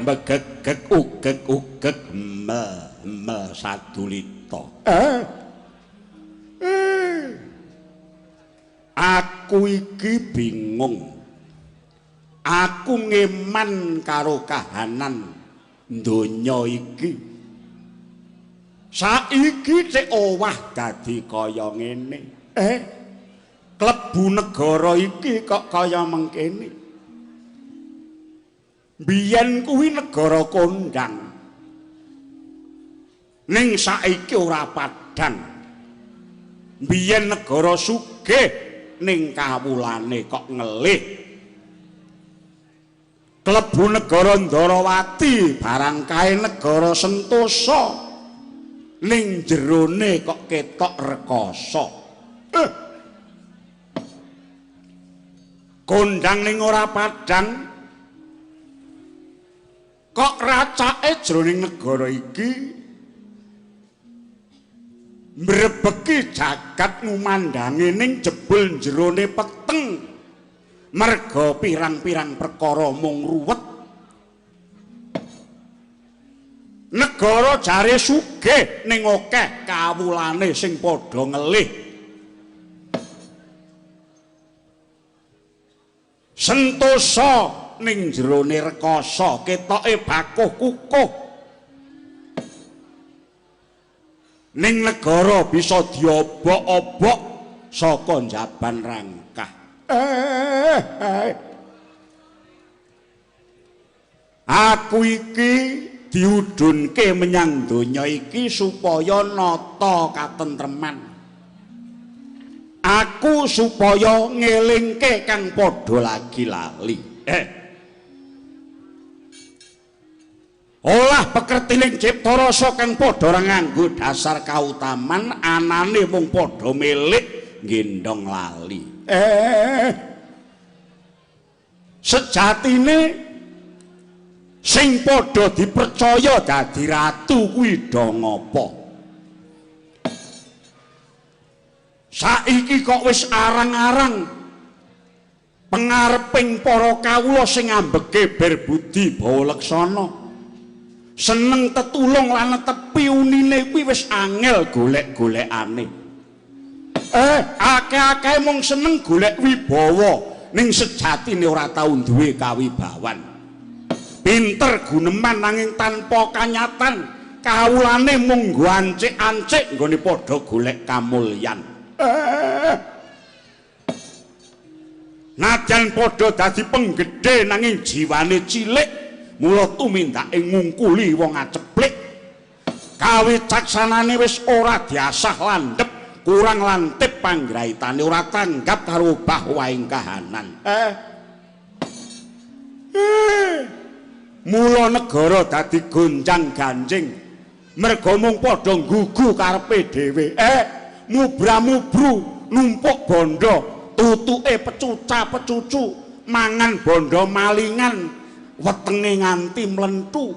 megegeg ugeg-ugeg mel-mel sadulita. Aku iki bingung. Aku ngeman karo kahanan donya iki. Saiki cek owah dadi kaya ngene. Klebu negara iki kok kaya mengkene. Biyen kuwi negara kondang. Ning saiki ora padhang. Biyen negara sugih ning kawulane kok ngelih. Klebu negara Ndarawati barang kae negara sentosa ning jerone kok ketok rekoso. Kondang ning ora padhang. Kok racake jroning negara iki mbrebeki jagat ngumandange ning jebul jerone peteng merga pirang-pirang perkara mung ruwet. Negara jare sugih ning akeh kawulane sing padha ngelih. Sentosa ning jerone rekoso ketoke bakuh kukuh. Ning negara bisa diobok-obok saka njaban rangkah. Aku iki diudhunke menyang donya iki supaya nata katentreman. Aku supaya ngelingke kang padha lagi lali. Olah pekertining cipta rasa kang padha ora nganggo dasar kautaman anane mung padha milik nggendong lali. Sejatine sing padha dipercaya dadi ratu kuwi do ngapa? Saiki kok wis arang-arang pengareping para kawula sing ambeke berbudi bawa leksana. Seneng tetulung lan netepi unine kuwi wis angel golek-golekane. Akeh-akeh mung seneng golek wibawa ning sejatine ora tau duwe kawibawan. Pinter guneman nanging tanpa kanyatan, kawulane mung nggo ancik-ancik nggone padha golek kamulyan. Najan padha dadi penggedhe nanging jiwane cilik, mula tumindake ngungkuli wong aceplik. Kawicaksanane wis ora diasah landhep, kurang lantip panggraitane ora tanggap karo obah waing kahanan. Mula negara dadi gonjang-ganjing merga mung padha nggugu karepe dhewe. Mubra-mubru numpuk bondo, tutuke pecuca-pecucu, mangan bondo malingan, wetenge nganti mlentu.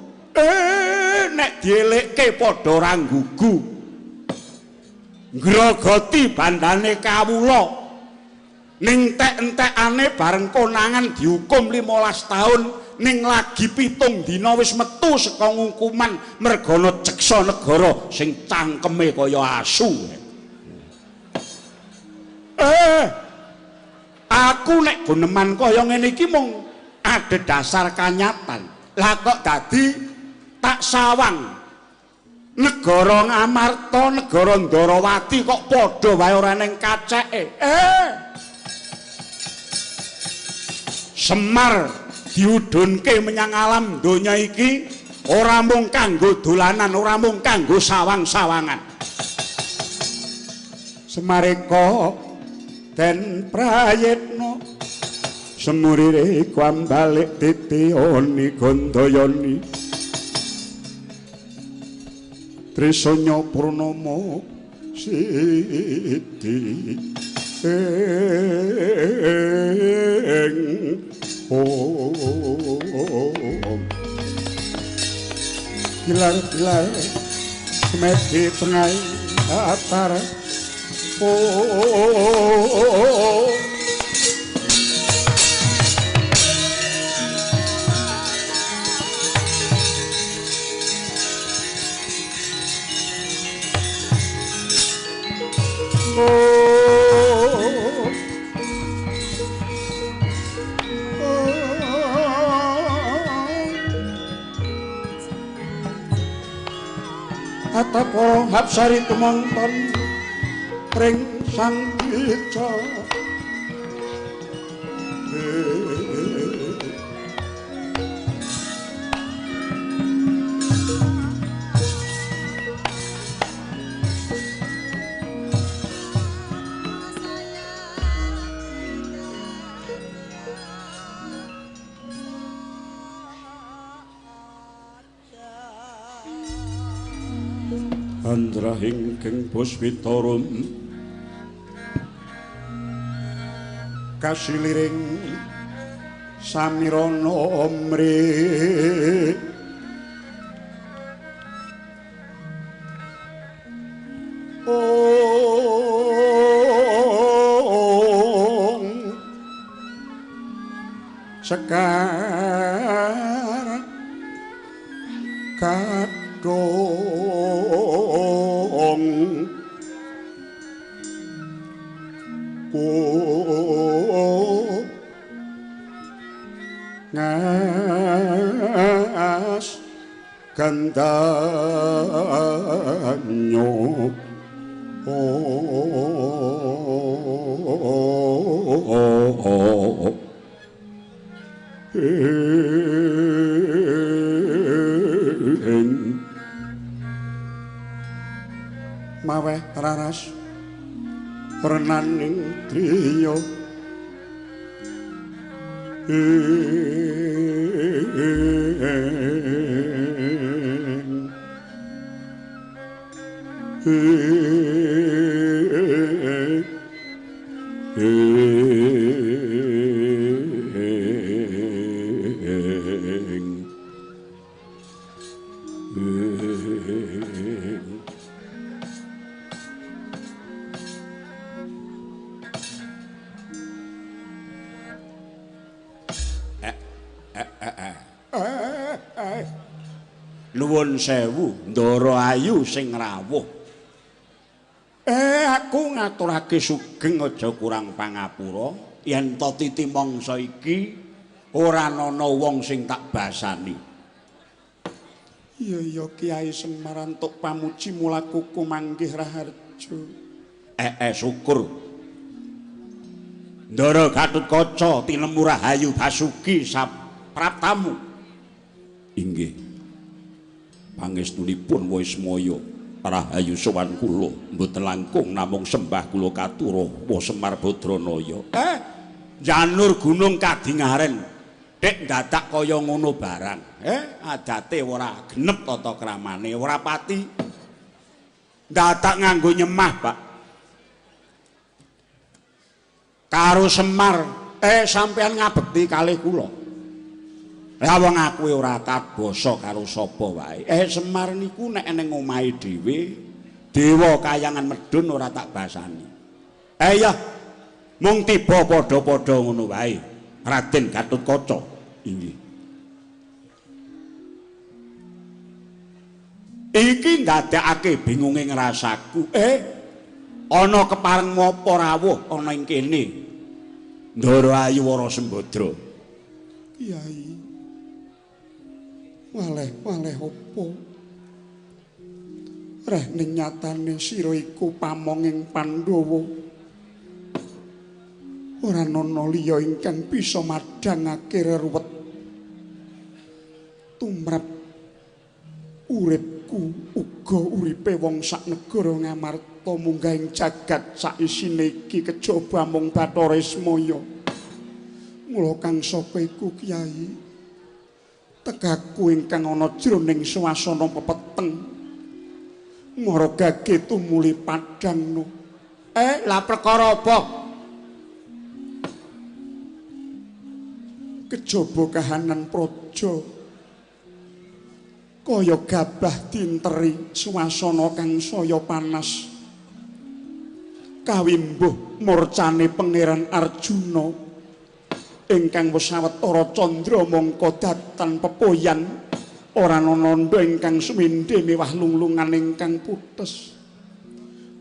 Nek dielekke padha ora nggugu. Ngrogoti bandane kawula. Ning entek-entekane bareng konangan dihukum 15 tahun ning lagi 7 dina wis metu saka ngungkuman merga ceksa negara sing cangkeme kaya asu. Aku nek guneman kaya ngene iki mung ada dasar kanyatan. Lah kok dadi tak sawang negara Ngamarta, negara Ndarawati kok padha wae ora ning kaceke. Semar diudhunke menyang alam donya iki ora mung kanggo dolanan, ora mung kanggo sawang-sawangan. Semareka den prayitna semurire kuambalik titioni gondoyoni Trisanya Purnama siti ing om gilar-gilar semedi tengah atar oh. Hapsari tumonton ring sang Ica. Andrahing keng puspitorum kasiliring samirana mri ong sekar kadung ngas gandanyo maweh raras renaning driya Nuwun sewu, Ndara Ayu sing rawuh. Aku ngaturake sugeng aja kurang pangapura yen to titi mangsa iki ora ana wong sing tak basani. Iya iya Kyai Semar antuk pamuji mulakuku manggih raharja. Syukur. Ndara Gatotkaca tinemu Rahayu Basuki sapraptamu. Inggih. Pangestunipun Wismaya Rahayu sowan kula mboten langkung namung sembah kula katura wa Semar Badranaya. Janur gunung kadingaren dik dadak kaya ngono barang. Adate ora genep tata kramane, ora pati. Dadak nganggo nyemah, Pak. Karo Semar, sampean ngabekti kalih kula. Lah wong aku ora kabasa karo sapa wae. Semar niku nek ning omahe dhewe, dewa kayangan medhun ora tak basani. Ya, mung tiba padha-padha ngono wae. Raden Gatotkaca. Inggih. Iki ndadekake bingunge ngrasaku. Ana kepareng apa rawuh ana ing kene? Ndara Ayu Wara Sembadra. Kyai. Waleh-waleh opo? Reh ning nyatane sira iku pamonging Pandhawa. Ora ana liya ingkang bisa madhangake reruwet tumrap uripku uga uripe wong sak negara Ngamarta munggah ing jagat saisine iki kejaba mung Bathara Ismaya. Mula kang saka iku Kyai, tegaku ingkang ana jroning swasana pepeteng maragake tumuli padhangno. Lah perkara apa? Kejaba kahanan praja kaya gabah dinteri swasana kang saya panas kawimbuh murcane Pangeran Arjuna ingkang wis sawetara candra mangka datan pepoyan ora ana nandha ingkang sumindhe mewah lunglungan ingkang putes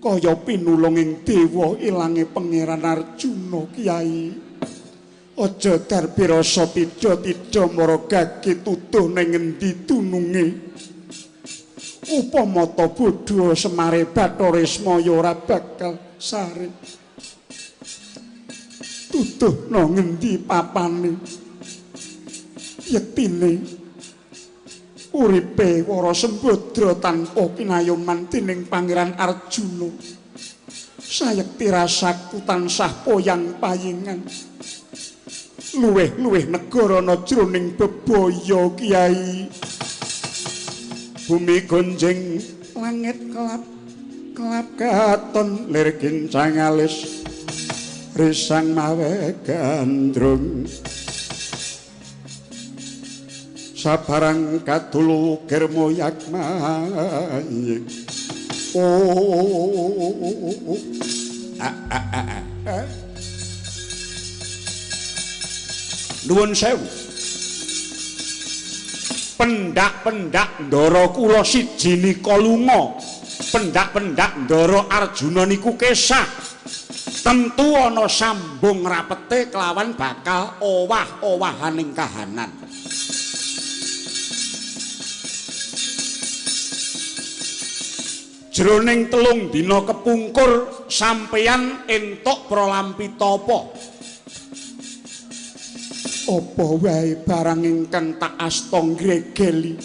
kaya pinulunging dewa ilange Pangeran Arjuna. Kyai, aja darbe rasa tida-tida maragake tuduh ning ngendi dununge. Upama ta bodho Semare Bathara Ismaya ora bakal sare. Tuduhna ngendi papane? Yektine uripe Wara Sembadra tanpa kinayoman dening Pangeran Arjuna. Sayekti rasaku tansah poyang payingan. Luwih-luwih negara ana jroning bebaya Kyai. Bumi gonjing langit kelap kelap katon lir kincang alis risang mawe gandrung. Sabarang kadulu ukir moyak mayik. Oh, Nuwun sewu. Pendak-pendak ndara kula siji nika lunga. Pendak-pendak ndara Arjuna niku kesah. Tentu ana sambung rapete kelawan bakal owah-owahaning kahanan. Jroning 3 dina kepungkur sampeyan entuk pralampita apa? Apa wae barang ingkang tak asta ngregeli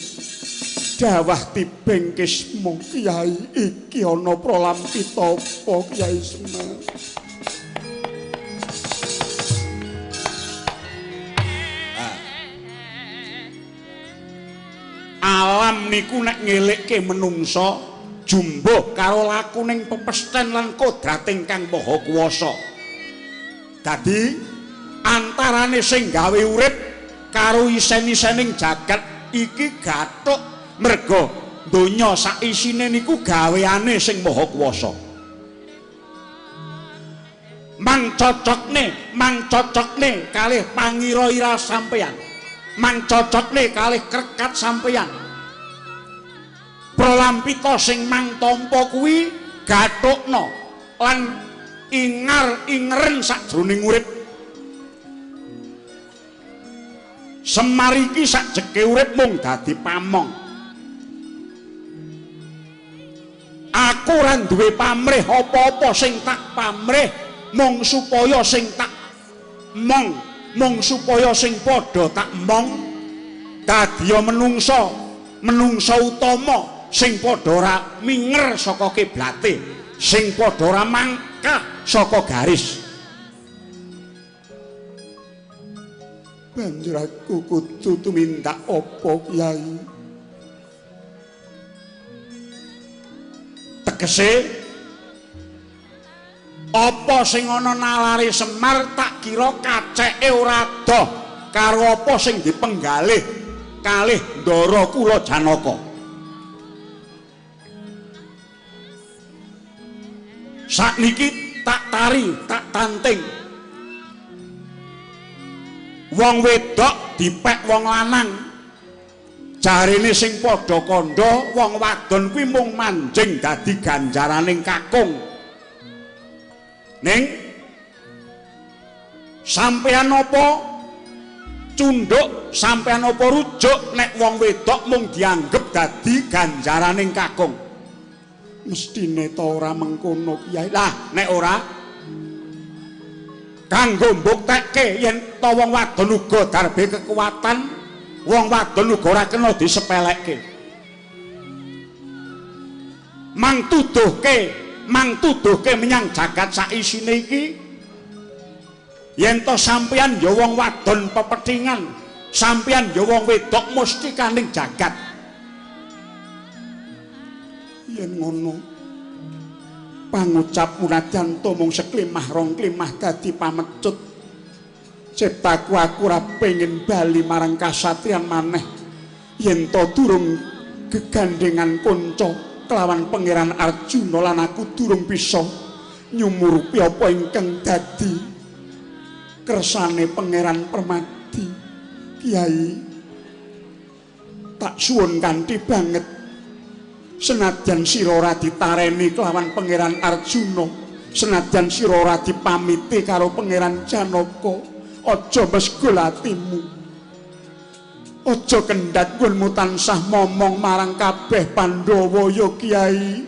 dawah tibing kisma Kyai iki ana pralampita apa Kyai Semar? Alam niku nek ngelekke menungsa jumbuh karo lakuning pepesten lan kodrat ingkang maha kuwasa. Dadi antarane sing gawe urip karo isen-isening jagat iki gathuk merga donya saisine niku gaweane sing maha kuwasa. Mang cocokne kalih pangira-ira sampeyan. Mang cocokne kalih krekat sampeyan. Pralampita sing mang tampa kuwi gathukna lan ingar-ingeren sajroning urip. Semar iki sakjeke urip mung dadi pamong. Aku ora duwe pamrih apa-apa, sing tak pamrih mung supaya sing tak mong, mung supaya sing padha tak mong dadiya menungsa, menungsa utama sing padha ora minger saka kiblate, sing padha ora mangkah saka garis. Banjur aku kudu tumindak apa Kyai? Tegese apa sing ana nalare Semar tak kira kaceke ora adoh karo apa sing dipenggalih kalih ndara kula Janaka. Sakniki tak tari, tak tanting. Wong wedok dipek wong lanang. Jarene sing padha kandha wong wadon kuwi mung manjing dadi ganjaraning kakung. Ning sampeyan apa cunduk, sampeyan apa rujuk nek wong wedok mung dianggep dadi ganjaraning kakung? Mestine ta ora mengkono Kyai. Lah nek ora kanggo mbuktekke yen ta wong wadon uga darbe kekuatan, wong wadon uga ora kena disepelekke. Mang tuduhke menyang jagat saisine iki yen ta sampeyan ya wong wadon pepethingan, sampeyan ya wong wedok mustikaning jagat. Yen ngono pangucap munadyan mung seklimah rong klimah dadi pamecut. Ciptaku aku ora pengin bali marang kasatriyan maneh yen ta durung gegandhengan kanca kelawan Pangeran Arjuna lan aku durung bisa nyumurupi apa ingkang dadi kersane Pangeran Permadi. Kyai, tak suwun kanthi banget senajan sira ora ditareni kelawan Pangeran Arjuna, senajan sira ora dipamiti karo Pangeran Janaka, aja mesgul atimu. Aja kendhat nggonmu tansah momong marang kabeh Pandhawa ya Kyai.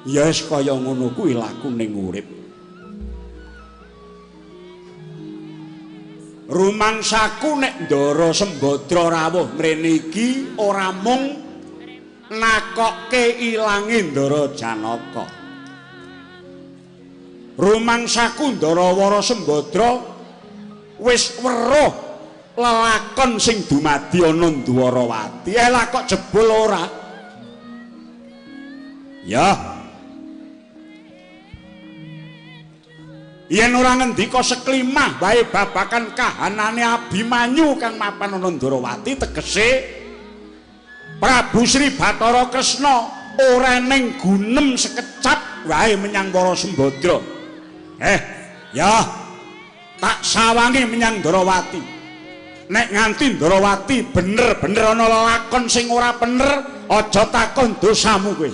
Ya wis kaya ngono kuwi lakune urip. Rumangsaku nek Ndara Sembadra rawuh mrene iki ora mung nakokke ilange Ndara Janaka. Rumangsaku Ndara Wara Sembadra wis weruh lelakon sing dumadi ana Ndwarawati. Eh lah kok jebul ora. Ya. Yen ora ngendika seklimah wae babakan kahanane Abimanyu kang mapan ana Ndwarawati tegese Prabu Sri Bathara Kresna ora ning gunem sekecap wae menyang Wara Sembadra. Ya tak sawangi menyang Ndwarawati. Nek nganti Ndwarawati bener-bener ana lelakon sing ora bener, aja takon dosamu kowe.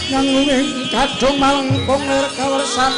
Yang luwih kadung malengkung lir kawersan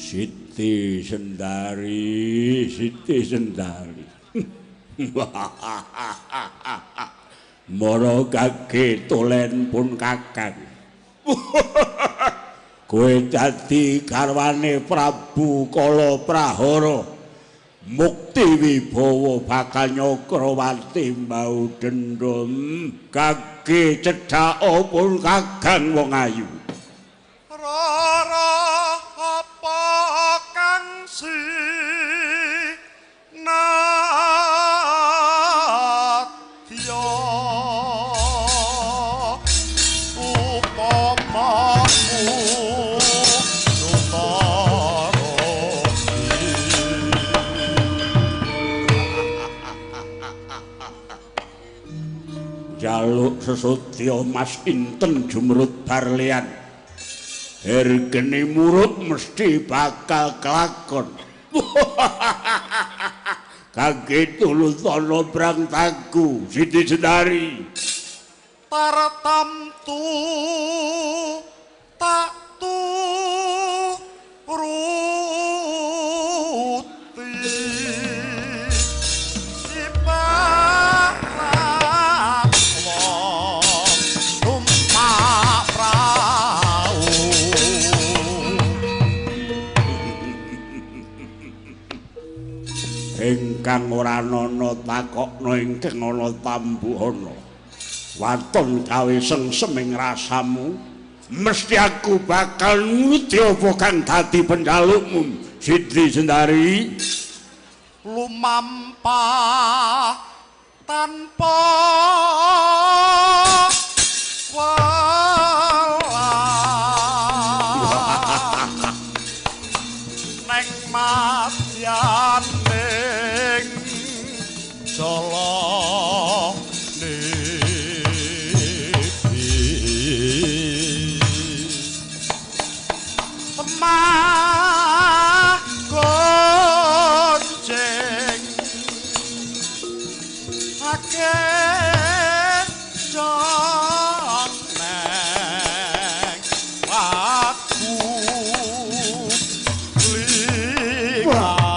Siti Sendari, Siti Sendari. Mara gage tolen pun kakang. Kowe dadi garwane Prabu Kala Prahara. Mukti wibawa bakal Nyakrawati mbau dendam. Gage cedhak pun kakang wong ayu. Rara apa kang sinadya upamamu nutara. Jaluk sesudya Mas inten jumrut barlian. Hergene murut mesti bakal kelakon. Kage tulutana brang taku Siti Sendari. Tartamtu tak turuti ibarat wong numpak prau. Ingkang ora ana takokna ingkang ana tambuhana. Waton gawe sengsem ing rasamu, mesti aku bakal nuruti apa kang dadi penjalukmu, Siti Sendari. Lumampah tanpa welas neng madyaning jala temah gonceng akeh neng aku lihat.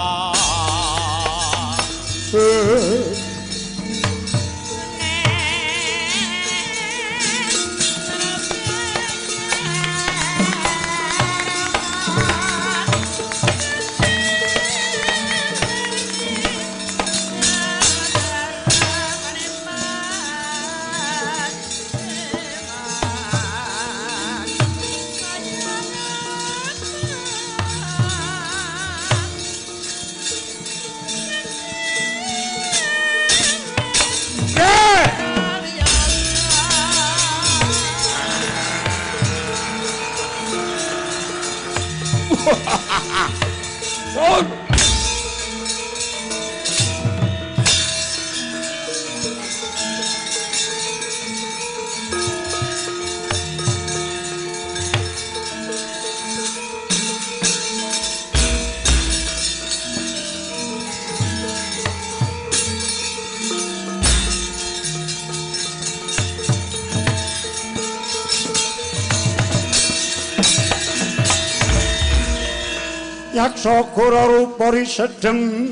Yaksa gora rupa risedeng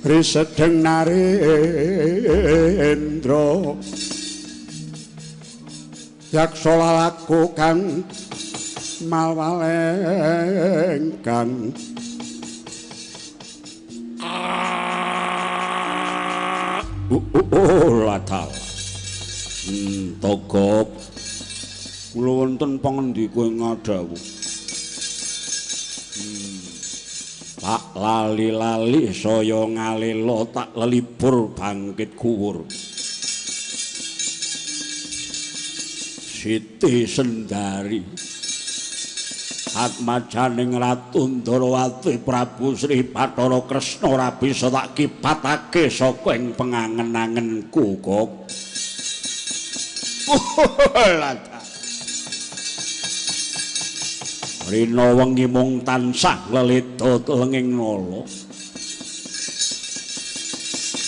risedeng narendra yaksa lalaku kang malwalengkang latal togok kula wonten pangendika ing ngadhawuh. Tak lali-lali saya ngalela tak lelibur bangkit kuwur. Siti Sendari atmajaning Ratu Ndarawati Prabu Sri Bathara Kresna ora bisa tak kipatake saka ing pengangen-angenku kok. Rina wengi mung tansah leleda lenging nala.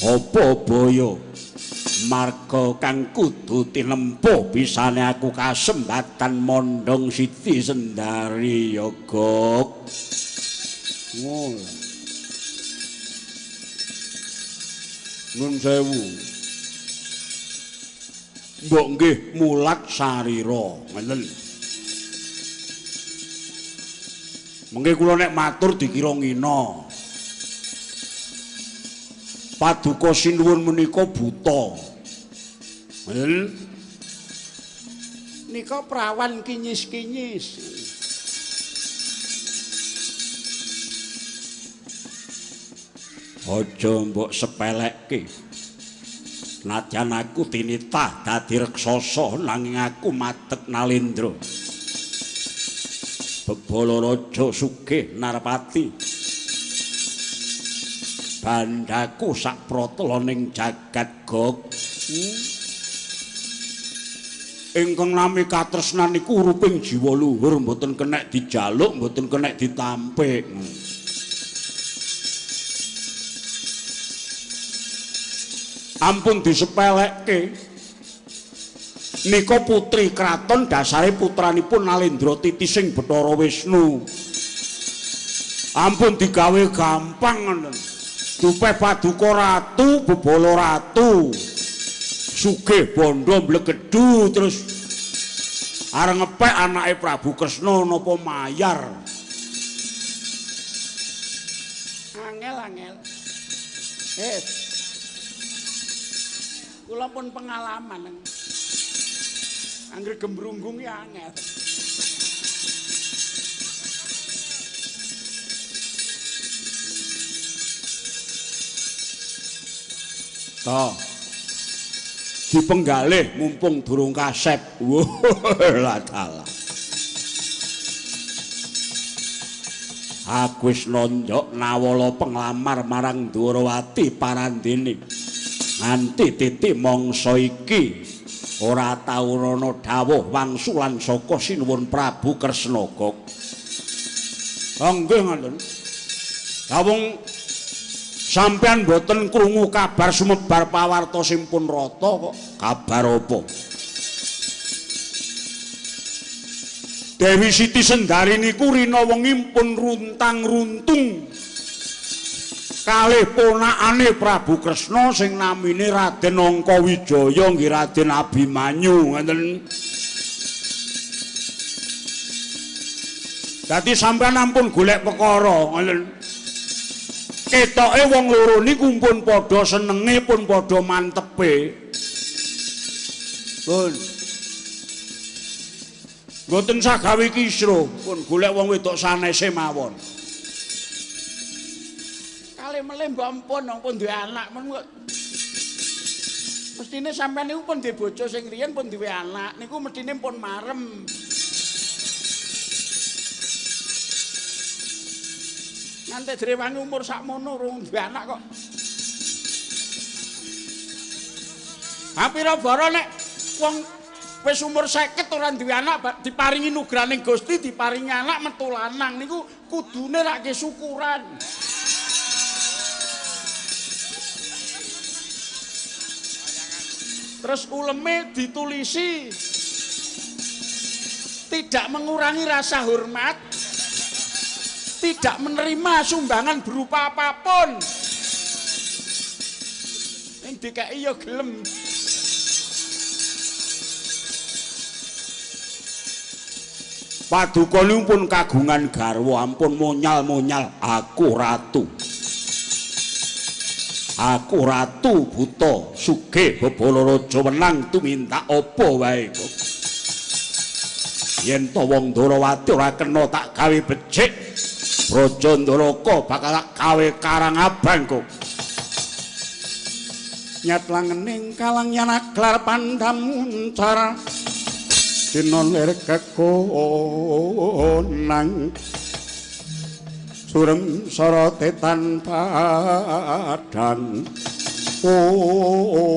Apa baya marga kang kudu tinempuh bisane aku kasembatan mondhong Siti Sendari ya Gok. Ngono. Nun sewu. Mbok nggih mulat sarira, ngoten. Mengke kula nek matur dikira ngina. Paduka sinuwun menika buta. Ngoten. Nika prawan kinyis-kinyis. Aja mbok sepelekke. Nadyan aku tinitah dadi raksasa nanging aku madeg nalendra. Bebala raja sugih narpati. Bandaku sak protala ning jagat gok. Ingkang nami katresnan niku uruping jiwa luhur mboten kenek dijaluk, mboten kenek ditampik. Ampun disepelekke. Nika putri kraton dasare putranipun Nalendra titising Bathara Wisnu. Ampun digawe gampang ngoten. Dupe paduka ratu, bebala ratu. Sugih bondo mblegedhu terus arep ngepek anake Prabu Kresna napa mayar. Angel-angel. Kula pun pengalaman. Angger gembrunggung ya angel. Toh. Dipenggalih mumpung durung kasep. Wah, dalah. Aku wis nonjok nawala penglamar marang Dwarawati Parandene. Nganti titik mangsa iki ora tau ana dawuh wangsulan saka Sinuwun Prabu Kresna kok. Nggih ngoten. Lah wong sampean mboten krungu kabar sumebar pawarta simpun rata kok. Kabar apa? Dewi Siti Sendari niku rina wengi pun runtang-runtung kalih ponakane Prabu Kresna sing namine Raden Angkawijaya nggih Raden Abimanyu ngoten. Dadi sampean ampun golek perkara ngoten. Ketoke wong loro niku pun padha senenge pun padha mantepe. Pun. Mboten sagawe kisruh, pun golek wong wedok sanese mawon. Meleh mbok ampun pun duwe anak men kok. Mestine sampean niku pun duwe bojo sing riyen pun duwe anak niku mestine pun marem. Nganti direwangi umur sakmono urung duwe anak kok. Ha pira bara nek wong wis umur 50 ora duwe anak diparingi nugraning Gusti diparingi anak metu lanang niku kudune rak syukuran. Terus uleme ditulisi tidak mengurangi rasa hormat. Tidak menerima sumbangan berupa apapun. Ning dikeki ya gelem. Paduka niku pun kagungan garwa, ampun monyal-monyal, aku ratu. Aku ratu buta, sugih bebala raja wenang tumintak apa wae kok. Yen to wong Ndorowati ora kena tak gawe becik, Braja Ndaraka bakal tak gawe karang abang kok. Nyat langening kalang yanaglar pandam muncar. Dina lir kekonang surem sorote tanpa padang. Oh.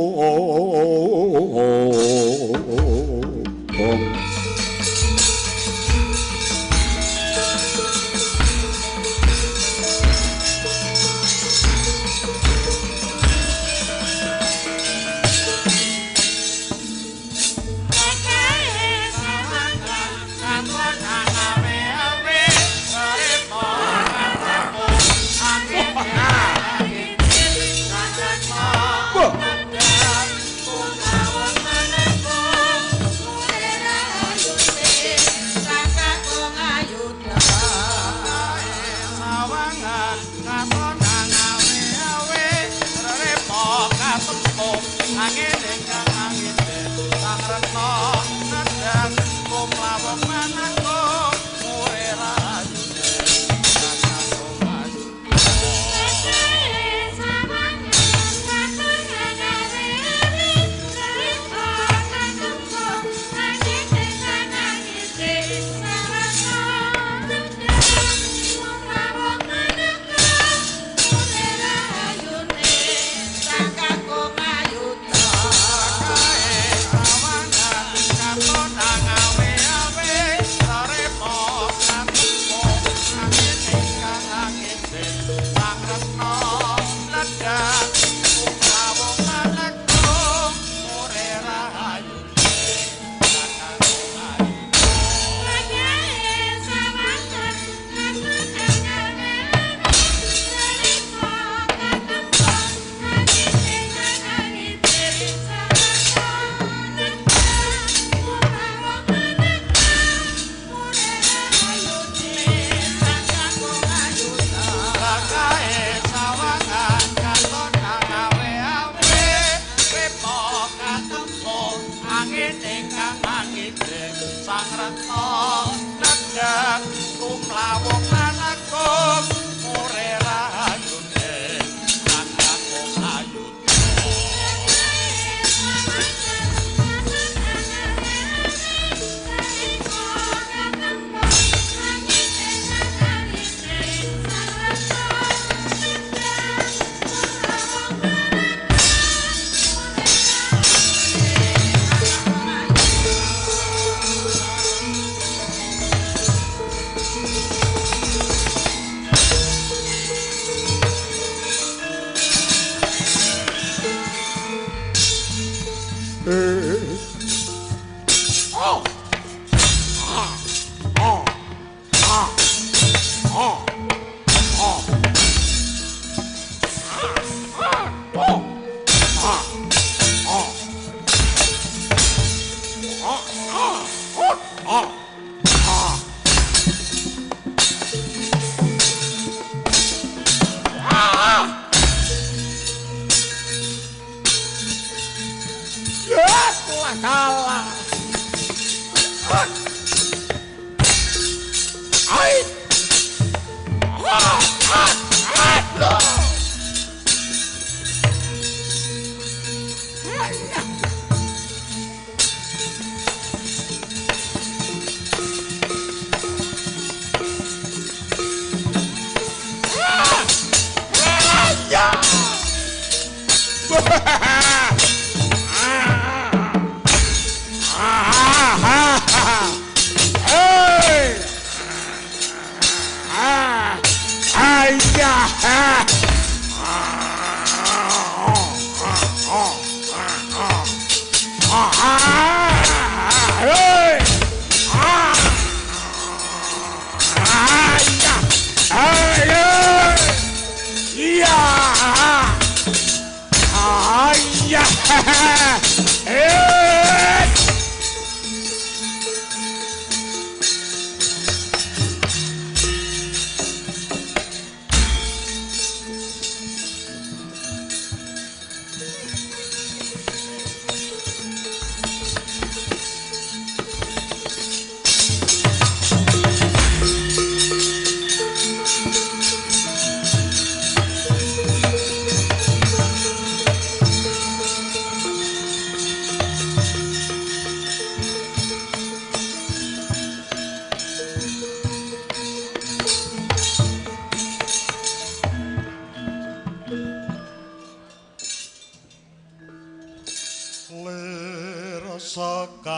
Sekar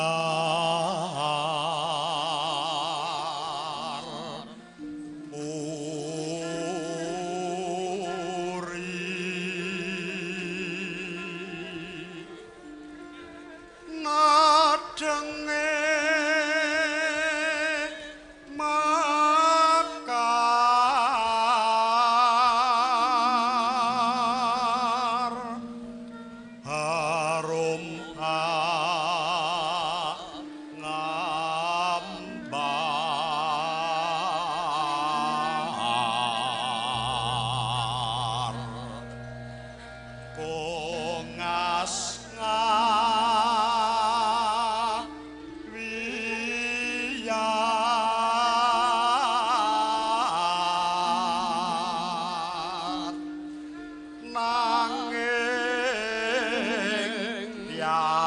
Puri nadenge makar harum ngambar kongas ngawiyat nanging tias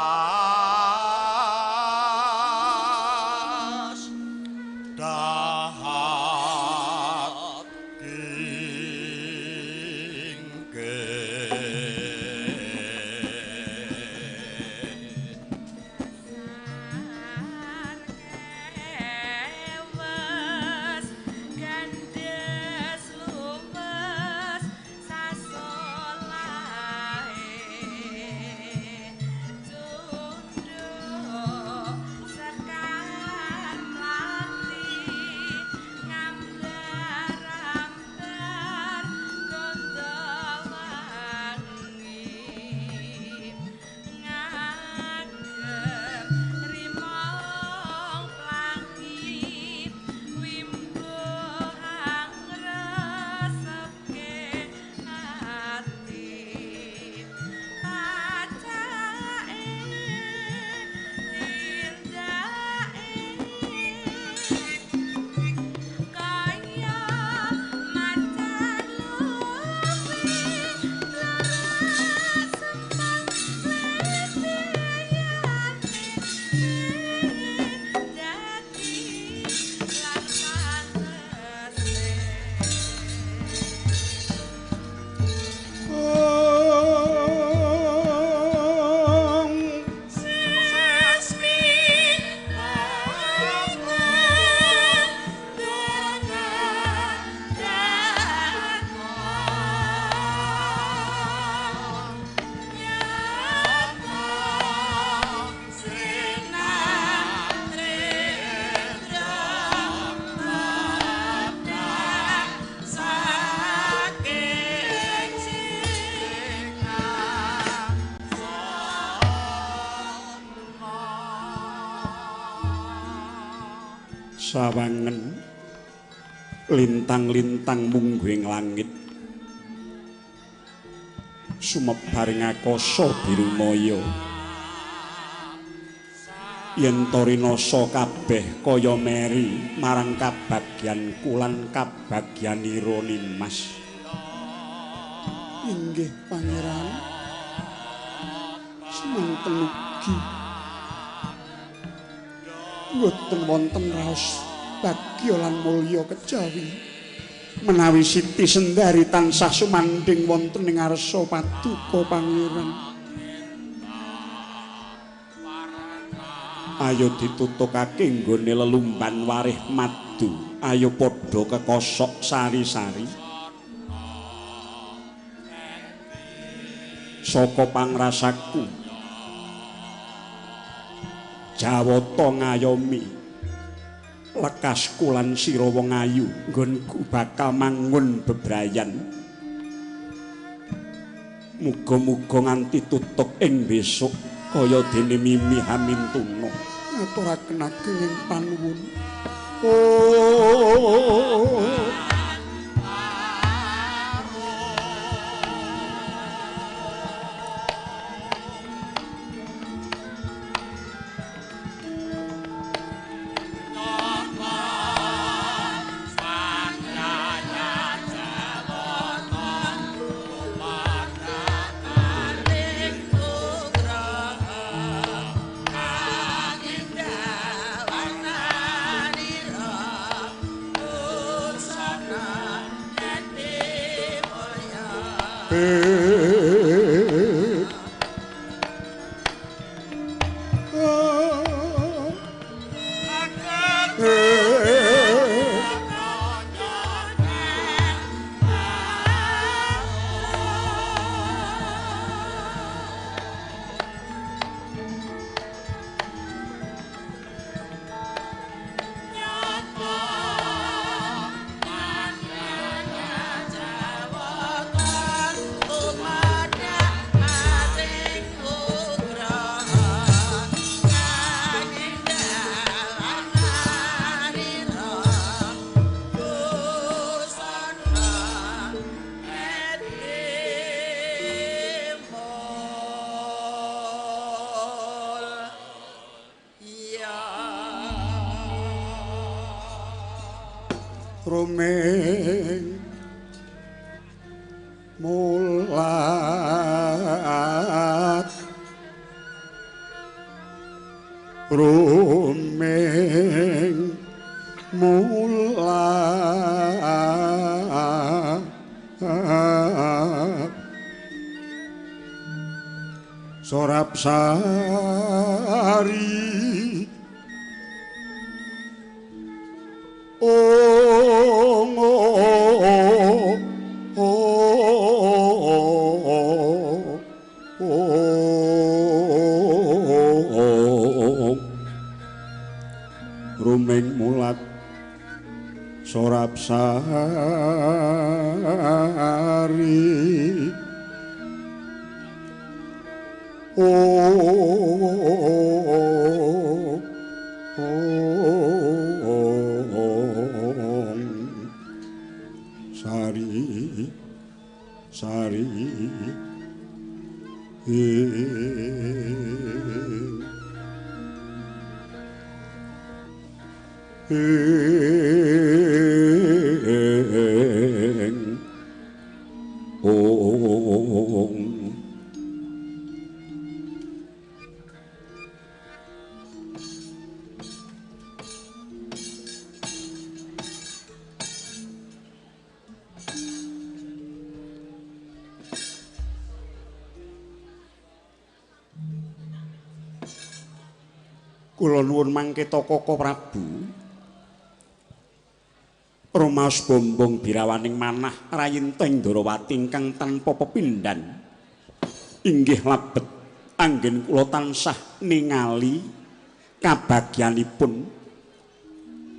dahat kingkir. Kewas gandes lumes sasolahe cunduk sekar mlati ngambar-ambar gondowangi ngagem rimong plangi wimbo angresepke ati pacake tindake kaya macan luwi laras sempang lembeyane dadi lan pantese. Sesmi Sawangen lintang-lintang mungguh ing langit sumebar ing akasa biru maya yen ta rinasa kabeh kaya meri marang kabagyan kulan kabagyanira Nimas. Inggih pangeran, semanten ugi mboten wonten raos bagya lan mulya kejawi menawi Siti Sendari tansah sumandhing wonten ing ngarsa paduka pangeran. Ayo ditutukake nggone lelumban warih madu, ayo padha kekosok sari-sari saka pangrasaku. Jawata ngayomi lekas kulan sira wong ayu nggonku bakal mangun bebrayan. Muga-muga nganti tutuk ing besok kaya dene Mimi Hamintuna. Ngaturaken ageng ing panuwun. Oh. Ruming mulat ruming mulat sorap sari ong ong ruming mulat sorap sari ong sari sari ing ong. Kula nuwun mangke Koko Prabu. Rumaos bombong birawaning manah rayinta Ndorowati ingkang tanpa pepindhan. Inggih lebet anggen kula tansah ningali kabagyanipun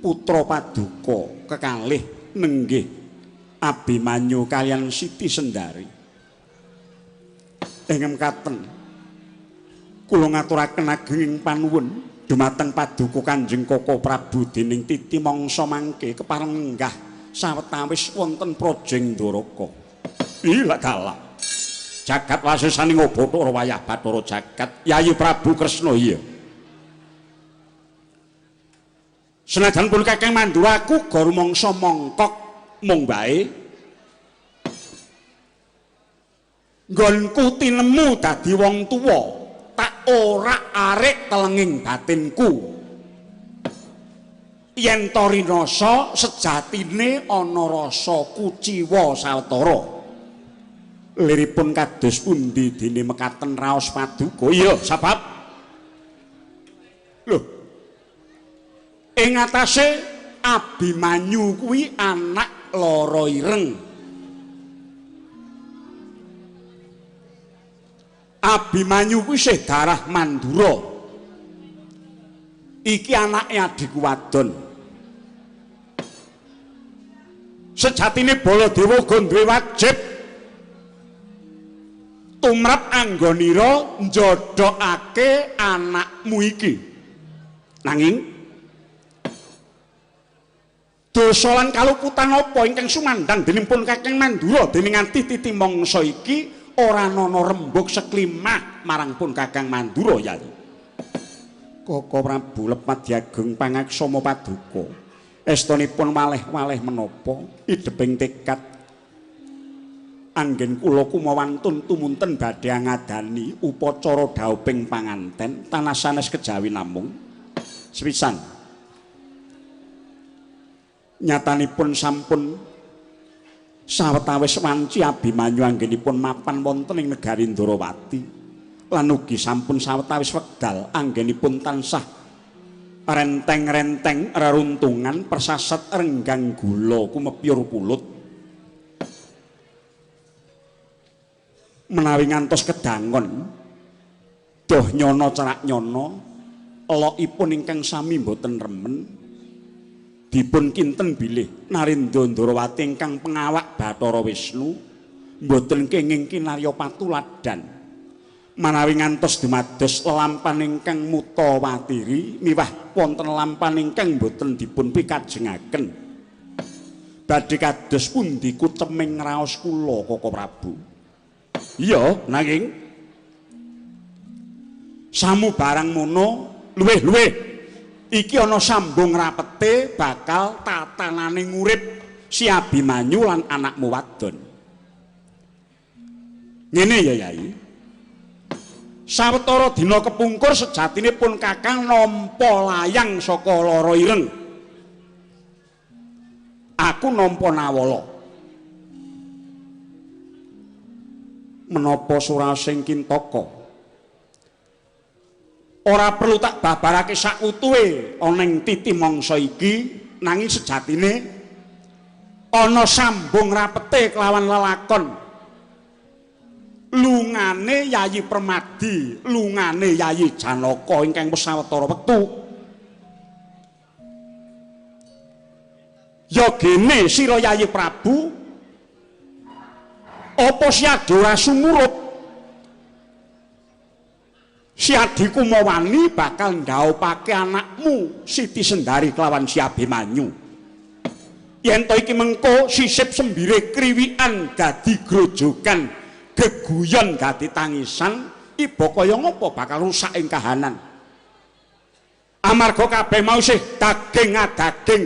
putra paduka kekalih nenggih Abimanyu kaliyan Siti Sendari. Ing mekaten kula ngaturaken agenging panuwun dumateng paduka Kanjeng Koko Prabu dening titi mangsa mangke kepareng lenggah sawetawis wonten Praja Ndoraka. Ila dalah. Jagat wasesaning Bathara wayah Bathara jagat Yayi Prabu Kresna iya. Senajan pun Kakang Mandura aku ga rumangsa mongkok mung wae nggonku tinemu dadi wong tuwa tak orak-arik telenging batinku. Yen to rinasa sejatine ana rasa kuciwa sawetara. Liripun kados pundi dene mekaten raos paduka? Iya, sebab lho ing atase Abimanyu kuwi anak lara ireng. Abimanyu kuwi isih darah Mandura. Iki anake adhiku wadon. Sejatine Baladewa uga duwe wajib tumrap anggonira njodhokake anakmu iki. Nanging dosa lan kaluputan apa ingkang sumandhang dening pun Kakang Mandura dening nganti titi mangsa iki ora ana rembug seklimah marang pun Kakang Mandura Yayi. Koko Prabu lepat diageng pangaksama paduka. Estunipun waleh-waleh menapa ideping tekad anggen kula kumawantun tumunten badhe ngadani upacara dhauping panganten tanah sanes kejawi namung sepisan. Nyatanipun sampun sawetawis wanci Abimanyu anggenipun mapan wonten ing negari Ndorowati lan ugi sampun sawetawis wekdal anggenipun tansah renteng-renteng reruntungan persasat renggang gula kumepyur pulut. Menawi ngantos kedangon doh nyono cerak nyono elokipun ingkang sami mboten remen dipun kinten bilih Narendra Ndorowati ingkang pengawak Bathara Wisnu mboten kenging kinarya patuladan. Manawi ngantos dumados lelampan ingkang mutawatiri miwah wonten lampan ingkang mboten dipun pikajengaken badhe kados pundi kuceming raos kula Koko Prabu. Iya, nanging samu barang mono luwih-luwih iki ana sambung rapete bakal tatanane ngurip. Si Abimanyu lan anakmu wadon. Ngene ya Yai. Sawetara dina kepungkur sejatine pun Kakang nampa layang saka Lara Ireng. Aku nampa nawala. Menapa surasing Kintaka? Ora perlu tak babarake sakutuhe ana ing titi mangsa iki, nanging sejatine ana sambung rapete kelawan lelakon. Lungane Yayi Permadi, lungane Yayi Janaka ingkang wis sawetara wektu. Ya gene sira Yayi Prabu, apa siade ora sumurup? Si Adi Kumawani bakal ndaupake anakmu Siti Sendari kelawan Si Abimanyu. Yen to iki mengko sisip sembire kriwikan dadi grojogan, geguyon dadi tangisan, iba kaya ngapa bakal rusak ing kahanan. Amarga kabeh mau sih daging adaging.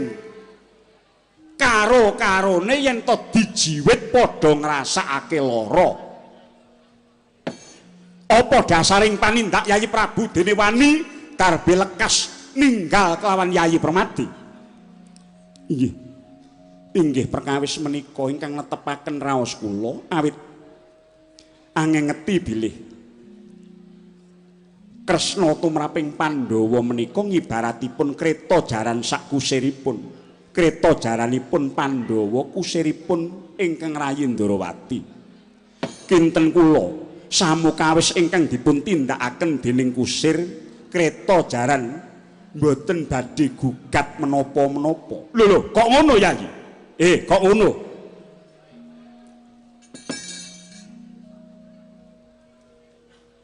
Karo-karone yen to dijiwit padha ngrasakake lara. Apa dasaring panindak Yayi Prabu dene wani darbe lekas ninggal kelawan Yayi Permadi? Inggih. Inggih perkawis menika ingkang netepaken raos kula awit angengeti bilih Kresna tumraping Pandhawa menika ngibaratipun kreta jaran sakusiripun. Kreta jaranipun Pandhawa kusiripun ingkang rayi Ndorowati. Kinten kula samukawis ingkang dipun tindakaken dening kusir kreta jaran mboten badhe gugat menapa-menapa. Lho lho, kok ngono Yayi? Kok ngono?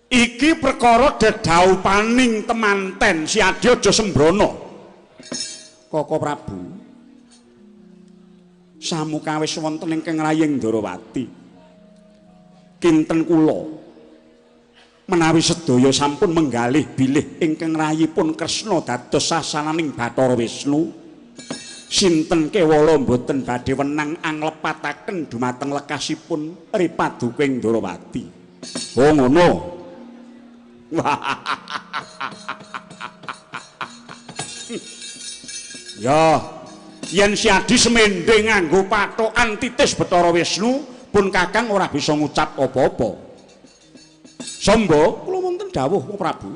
Iki perkara dedhaupaning temanten Si Adi aja sembrono. Koko Prabu, samukawis wonten ingkang raying Ndorowati. Kinten kula menawi sedaya sampun menggalih bilih ingkang rayipun Kresna dados sasananing Bathara Wisnu, sinten kewala mboten badhe wenang anglepataken dumateng lekasipun ripaduking Ndorowati. Oh ngono. Ya, yen Si Adi semende nganggo pathokan titis Bathara Wisnu, pun Kakang ora bisa ngucap apa-apa. Sombo, kula wonten dawuh Prabu.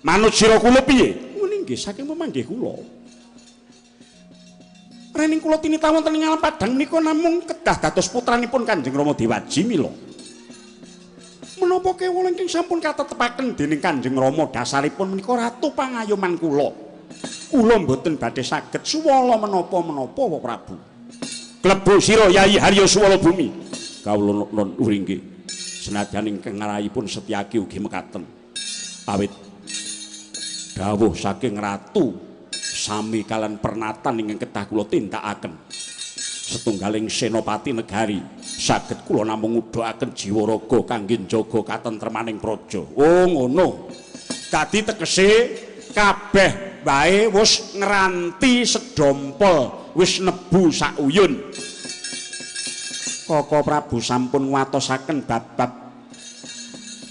Manut sira kula piye? Ngene nggih saking memanggih kula. Rening kula tinita wonten ing alam padhang menika namung kedah dados putranipun Kanjeng Rama Dewaji mila. Menapa kewala ingkang sampun katetepaken dening Kanjeng Rama dasaripun menika ratu pangayoman kula. Kula mboten badhe saged suwala menapa-menapa Prabu. Klebu sira Yayi Harya Suwala Bumi. Kawula nun uringgi. Senajan ingkang ngarahipun Setyaki ugi mekaten. Awit dawuh saking ratu sami kalian pernatan ingkang kedah kula tindakaken. Setunggaling senopati negari saged kula namung ngudhakaken jiwa raga kangge njaga katentremaning praja. Oh ngono. Dadi tegese kabeh wae wis ngranti sedompol, wis nebu sauyun. Koko Prabu sampun nguwatosaken bab-bab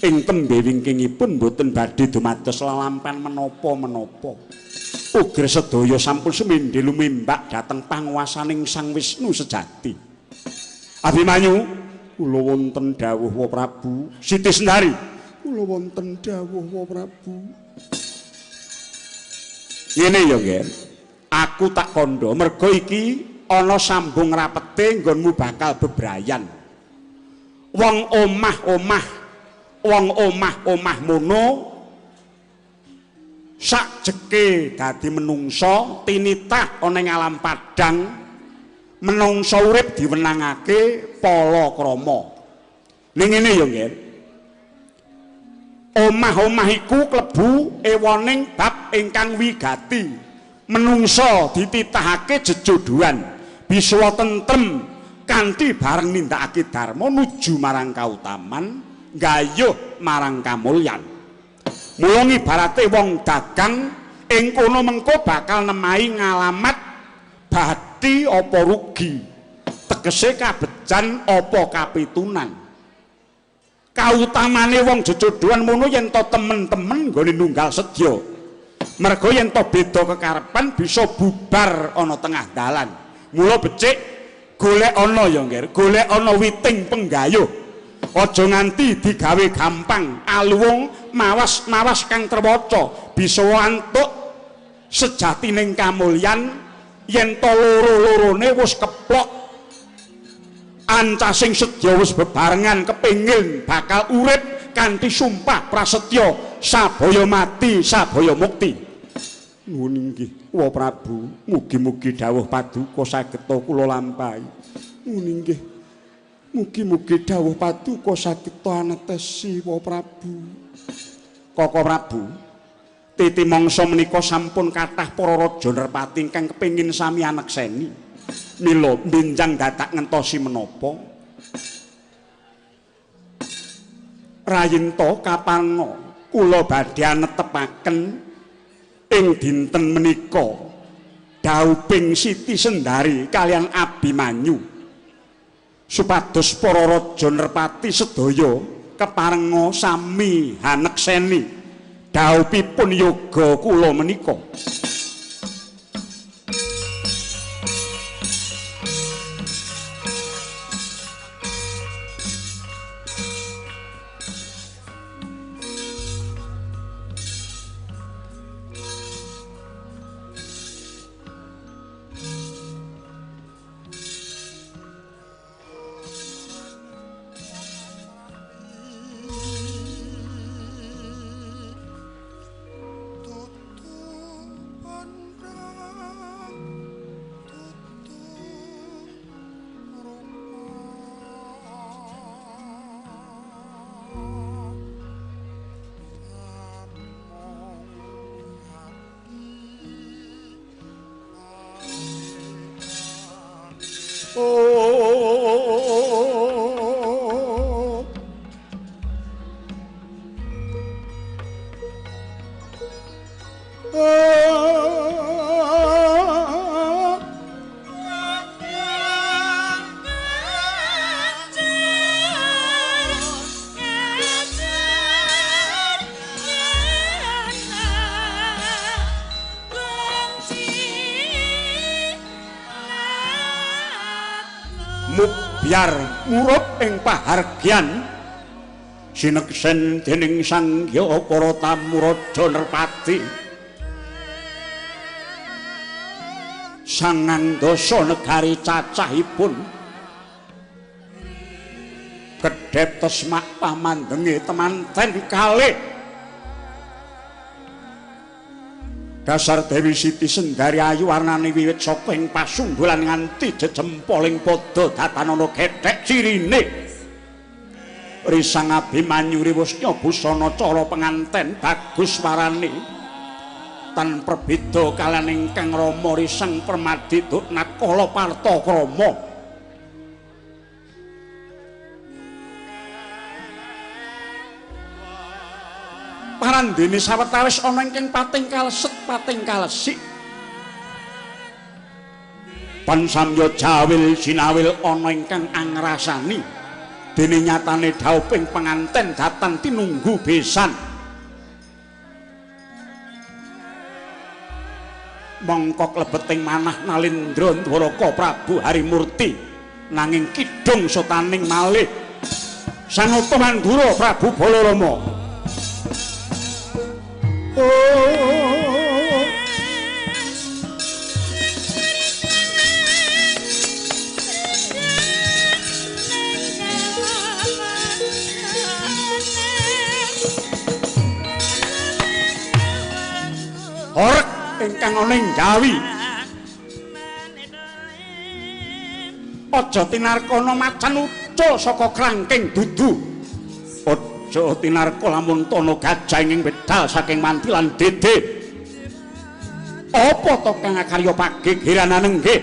ing tembe wingkingipun mboten badhe dumados lelampan menapa-menapa. Uger sedaya sampun semendhe lumimbak dhateng panguwasaning Sang Wisnu sejati. Abimanyu, kula wonten dawuh wa Prabu. Siti Sendari, kula wonten dawuh wa Prabu. Ngene ya, Nger. Aku tak kandha merga iki ana sambung rapete nggonmu bakal bebrayan. Wong omah-omah, wong omah-omah mono sakjeke dadi menungsa tinitah ana ing alam padhang, menungsa urip diwenangake palakrama. Ning ngene ya, Nger. Omah-omah iku klebu ewoning bab ingkang wigati. Menungsa dititahake jejodohan bisa tentrem kanthi bareng nindakake dharma nuju marang kautaman, gayuh marang kamulyan. Mula ngibarate wong dagang ing kono mengko bakal nemahi ngalamat Bathi apa rugi, tegese kabejan apa kapitunan. Kautamane wong jejodhoan mono yen to temen-temen nggone nunggal sedya. Merga yen to beda kekarepan bisa bubar ana tengah dalan. Mula becik golek ana ya, Ngger, golek ana witing penggayuh. Aja nganti digawe gampang, aluwung mawas-mawas kang trewaca bisa antuk sejatining kamulyan yen to loro-lorone wis keplok. Ancasing sedya wis bebarengan kepengin bakal urip kanthi sumpah prasetya sabaya mati sabaya mukti. Nuwun inggih Wa Prabu, mugi-mugi dawuh paduka saged kula lampahi. Nuwun inggih. Mugi-mugi dawuh paduka saged anetesi Wa Prabu. Koko Prabu, titi mangsa menika sampun kathah para raja nerpati ingkang kepengin sami anekseni. Mila benjang dadak ngentosi menapa? Rayinta kaparna kula badhe anetepaken ing dinten menika dauping Siti Sendari kalian Abimanyu supados para raja nerpati sedaya keparenga sami hanekseni daupipun yoga kula menika. Biar murup ing pahargyan sineksen dening Sang Hyang para tamu raja nerpati sangang dasa negari cacahipun kedhep tesmak pamandenge temanten kalih dasar Dewi Siti Sendari ayu warnane wiwit saka ing pasunggulan nganti jejempoling padha datanana gethek cirine. Risang Abimanyu riwus nyabusana cara penganten bagus warane tan perbeda kalian ingkang rama Risang Permadi Duknakala Partakrama. Parandene sawetawis ana ingkang pating kaleset pating kalesik pan samya jawil sinawil ana ingkang angrasani dene nyatane dhauping penganten datan tinunggu besan. Mongko klebeting manah Nalindra Dwaraka Prabu Harimurti nanging kidung sotaning malih Sanata Mandura Prabu Balarama. Oh. Horeg ingkang ana ing Jawi. Aja tinarkana macan ucul saka krangking dudu. Aja tinarka lamun tana gajah ing wedal saking mantilan dede. Apa to kang akarya pagegeran nggih?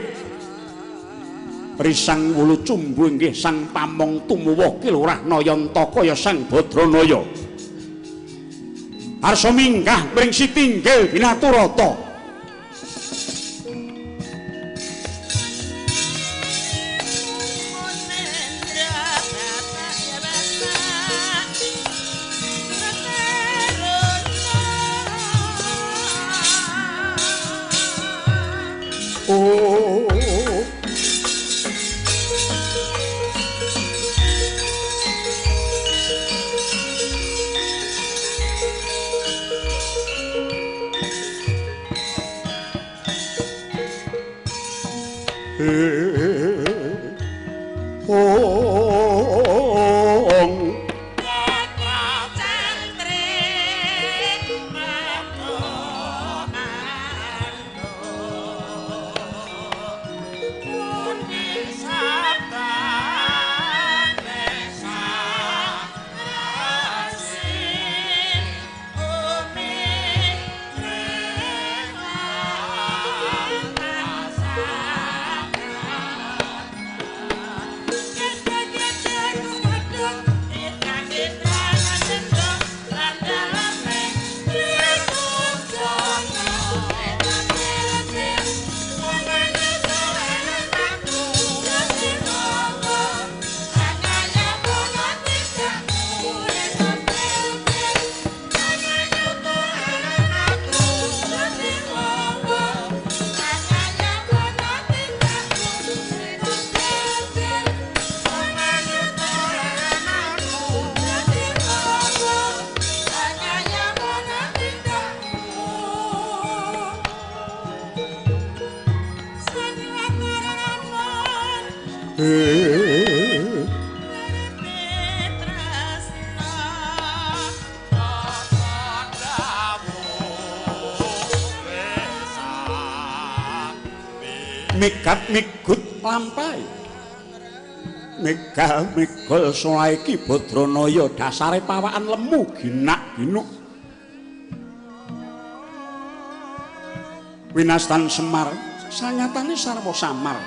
Risang wulu cumbu inggih sang pamong tumuwuh Ki Lurah Nayanta kaya Sang Badranaya. Arsa minggah mring sitinggil binaturata. Ong Migat migut lampahe megal megol solah iki Badranaya dasare pawakan lemu ginak ginuk winastan Semar sanyatane sarwa samar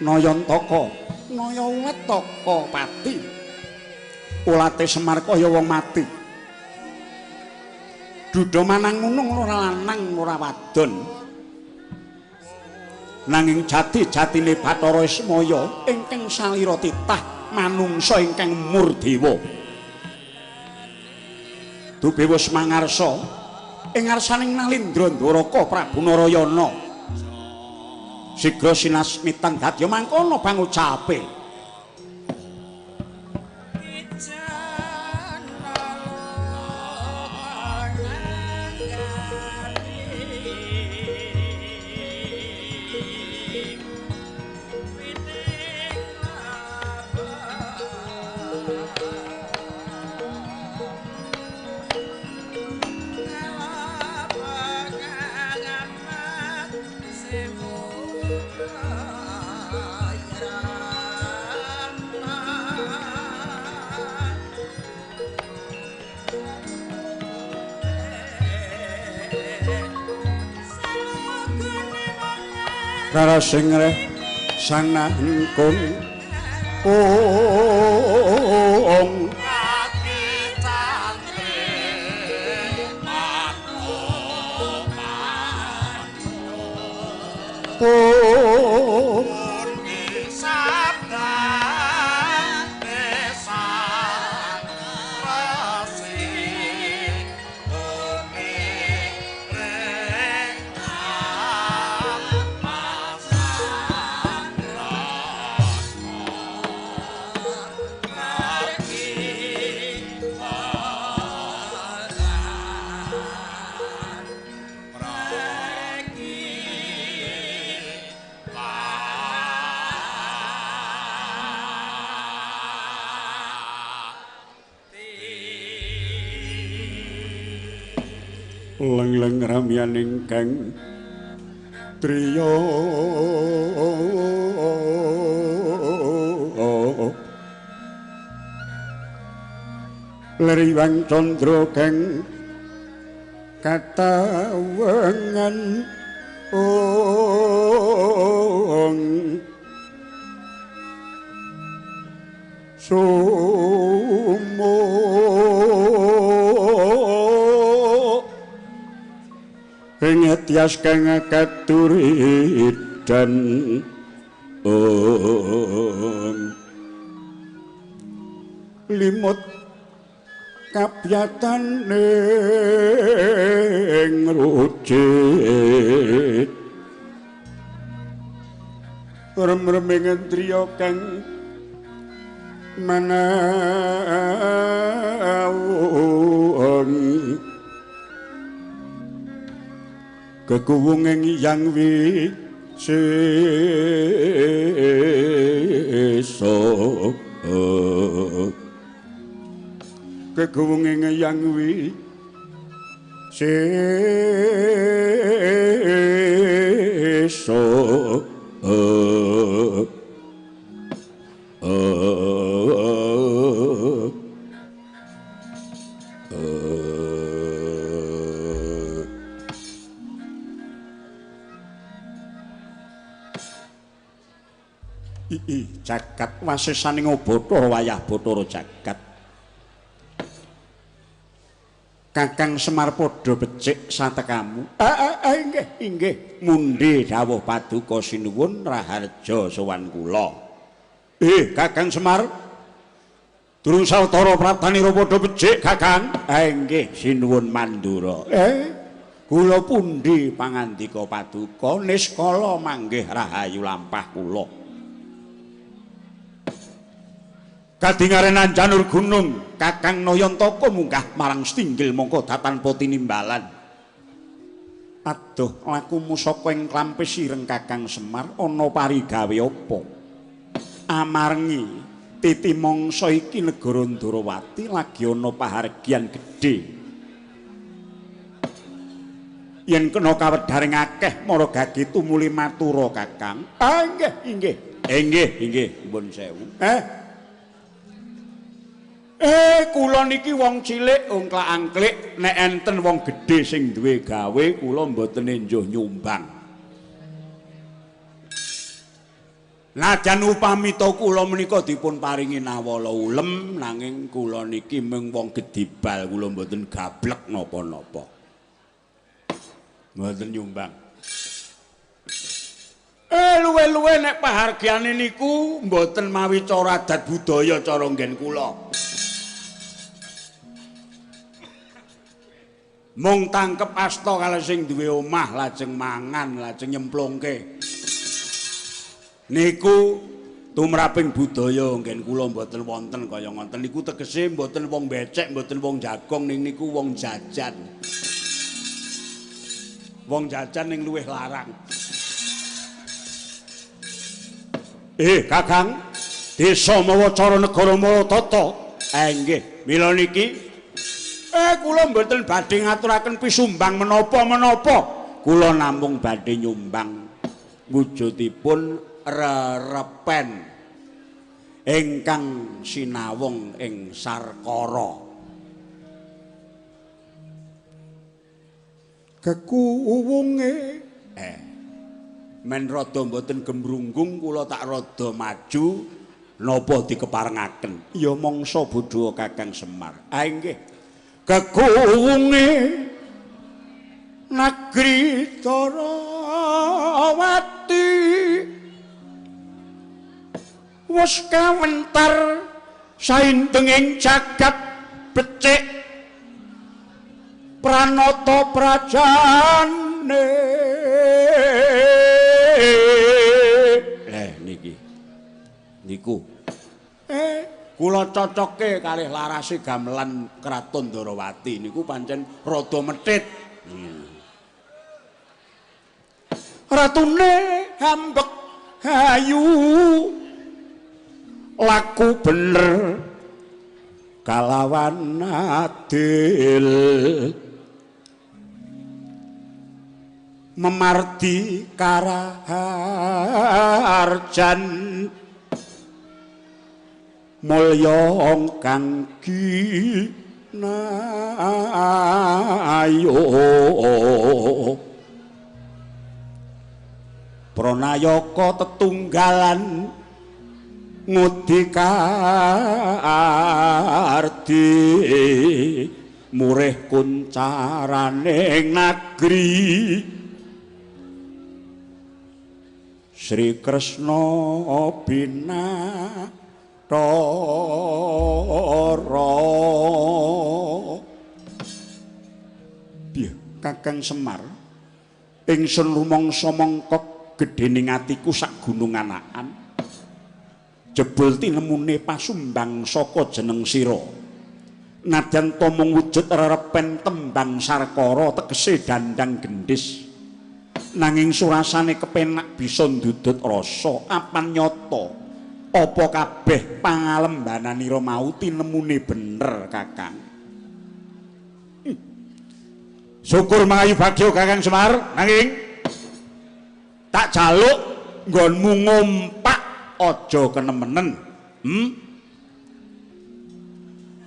Nayantaka naya ulet taka pati ulate Semar kaya wong mati duda manang ngunung ora lanang ora wadon nanging jati-jatine Bathara Ismaya ingkang salira titah manungsa ingkang murdewa dupe wis mangarsa ing ngarsaning Nalindra Ndoraka Prabu Narayana sigra sinasmitan dadya mangkono pangucape. Rara sing reh sanangkung ong kaki cantik aku Leng-leng ramyaning kang triya leriwang candra kang katawengan ong sumo ing tias kang katuridan ong limut kabyatane ngrucit rem-reming driya kang manawung kekuwung ing Hyang Wisnu. sesa keguwunge ngeyang wi sesa. Jagat wasesaning Bathara wayah Bathara jagat. Kakang Semar padha becik satekamu. Inggih, inggih. Mundhi dawuh paduka sinuwun raharja sowan kula. Kakang Semar. Durung sawetara praptanira padha becik, Kakang. Inggih, sinuwun mandura. Kula pundi pangandika paduka niskala manggih rahayu lampah kula. Kadingarenan janur gunung Kakang Nayantaka munggah marang stinggil mongko datanpa tinimbalan. Aduh, lakumu saka ing klampis ireng Kakang Semar ana parigawe apa? Amargi titi mangsa iki negara Ndrawati lagi ana pahargyan gedhe. Yen kena kawedharing akeh mara gage tumuli matura Kakang. Inggih, inggih. Inggih, inggih, nuwun sewu. Kula niki wong cilik ongklak-angklik nek enten wong gedhe sing duwe gawe kula mboten enjuh nyumbang. Najan upamita kula menika dipun paringi nawala ulem nanging kula niki mung wong gedibal kula mboten gablek napa-napa. Mboten nyumbang. Luwe-luwe nek pahargyane niku mboten mawi cara adat budaya cara nggen kula. Mung tangkep asta kalih sing duwe omah lajeng mangan lajeng nyemplungke. Niku tumraping budaya nggen kula mboten wonten kaya ngoten niku tegese mboten wong becek, mboten wong jagong ning niku wong jajan. Wong jajan ning luwih larang. Kakang, desa mawa cara negara mawa tata. Nggih, mila niki kula mboten badhe ngaturaken pisumbang menapa-menapa. Kula namung badhe nyumbang wujudipun rerepen ingkang sinawung ing sarkara. Kekuwunge men rada mboten gemrunggung kula tak rada maju napa dikeparengaken. Ya mangsa bodho Kakang Semar. Nggih. Kekuwunge negeri Darawati wis kawentar saindenging jagat becik pranata prajane. Niki niku kula cocokke kalih larase gamelan Kraton Ndrawati niku pancen rada methit. Ratune hambek hayu laku bener kalawan adil memardi karaharjan mulya kang ginayo. Pranayaka tetunggalan ngudi kardi murih kuncaraning negeri Sri Kresna bina Tara. Piye Kakang Semar, ingsun rumangsa mongkok gedhening atiku sak gunung anakan. Jebul tinemune pasumbang saka jeneng sira. Nadyan ta mung wujud rerepen tembang sarkara tegese dandang gendhis. Nanging surasane kepenak bisa ndudut rasa apan nyata. Apa kabeh pangalembananira mau tinemune bener, Kakang? Syukur mangayu bagya Kakang Semar, nanging tak jaluk nggonmu ngompak aja kenemenen.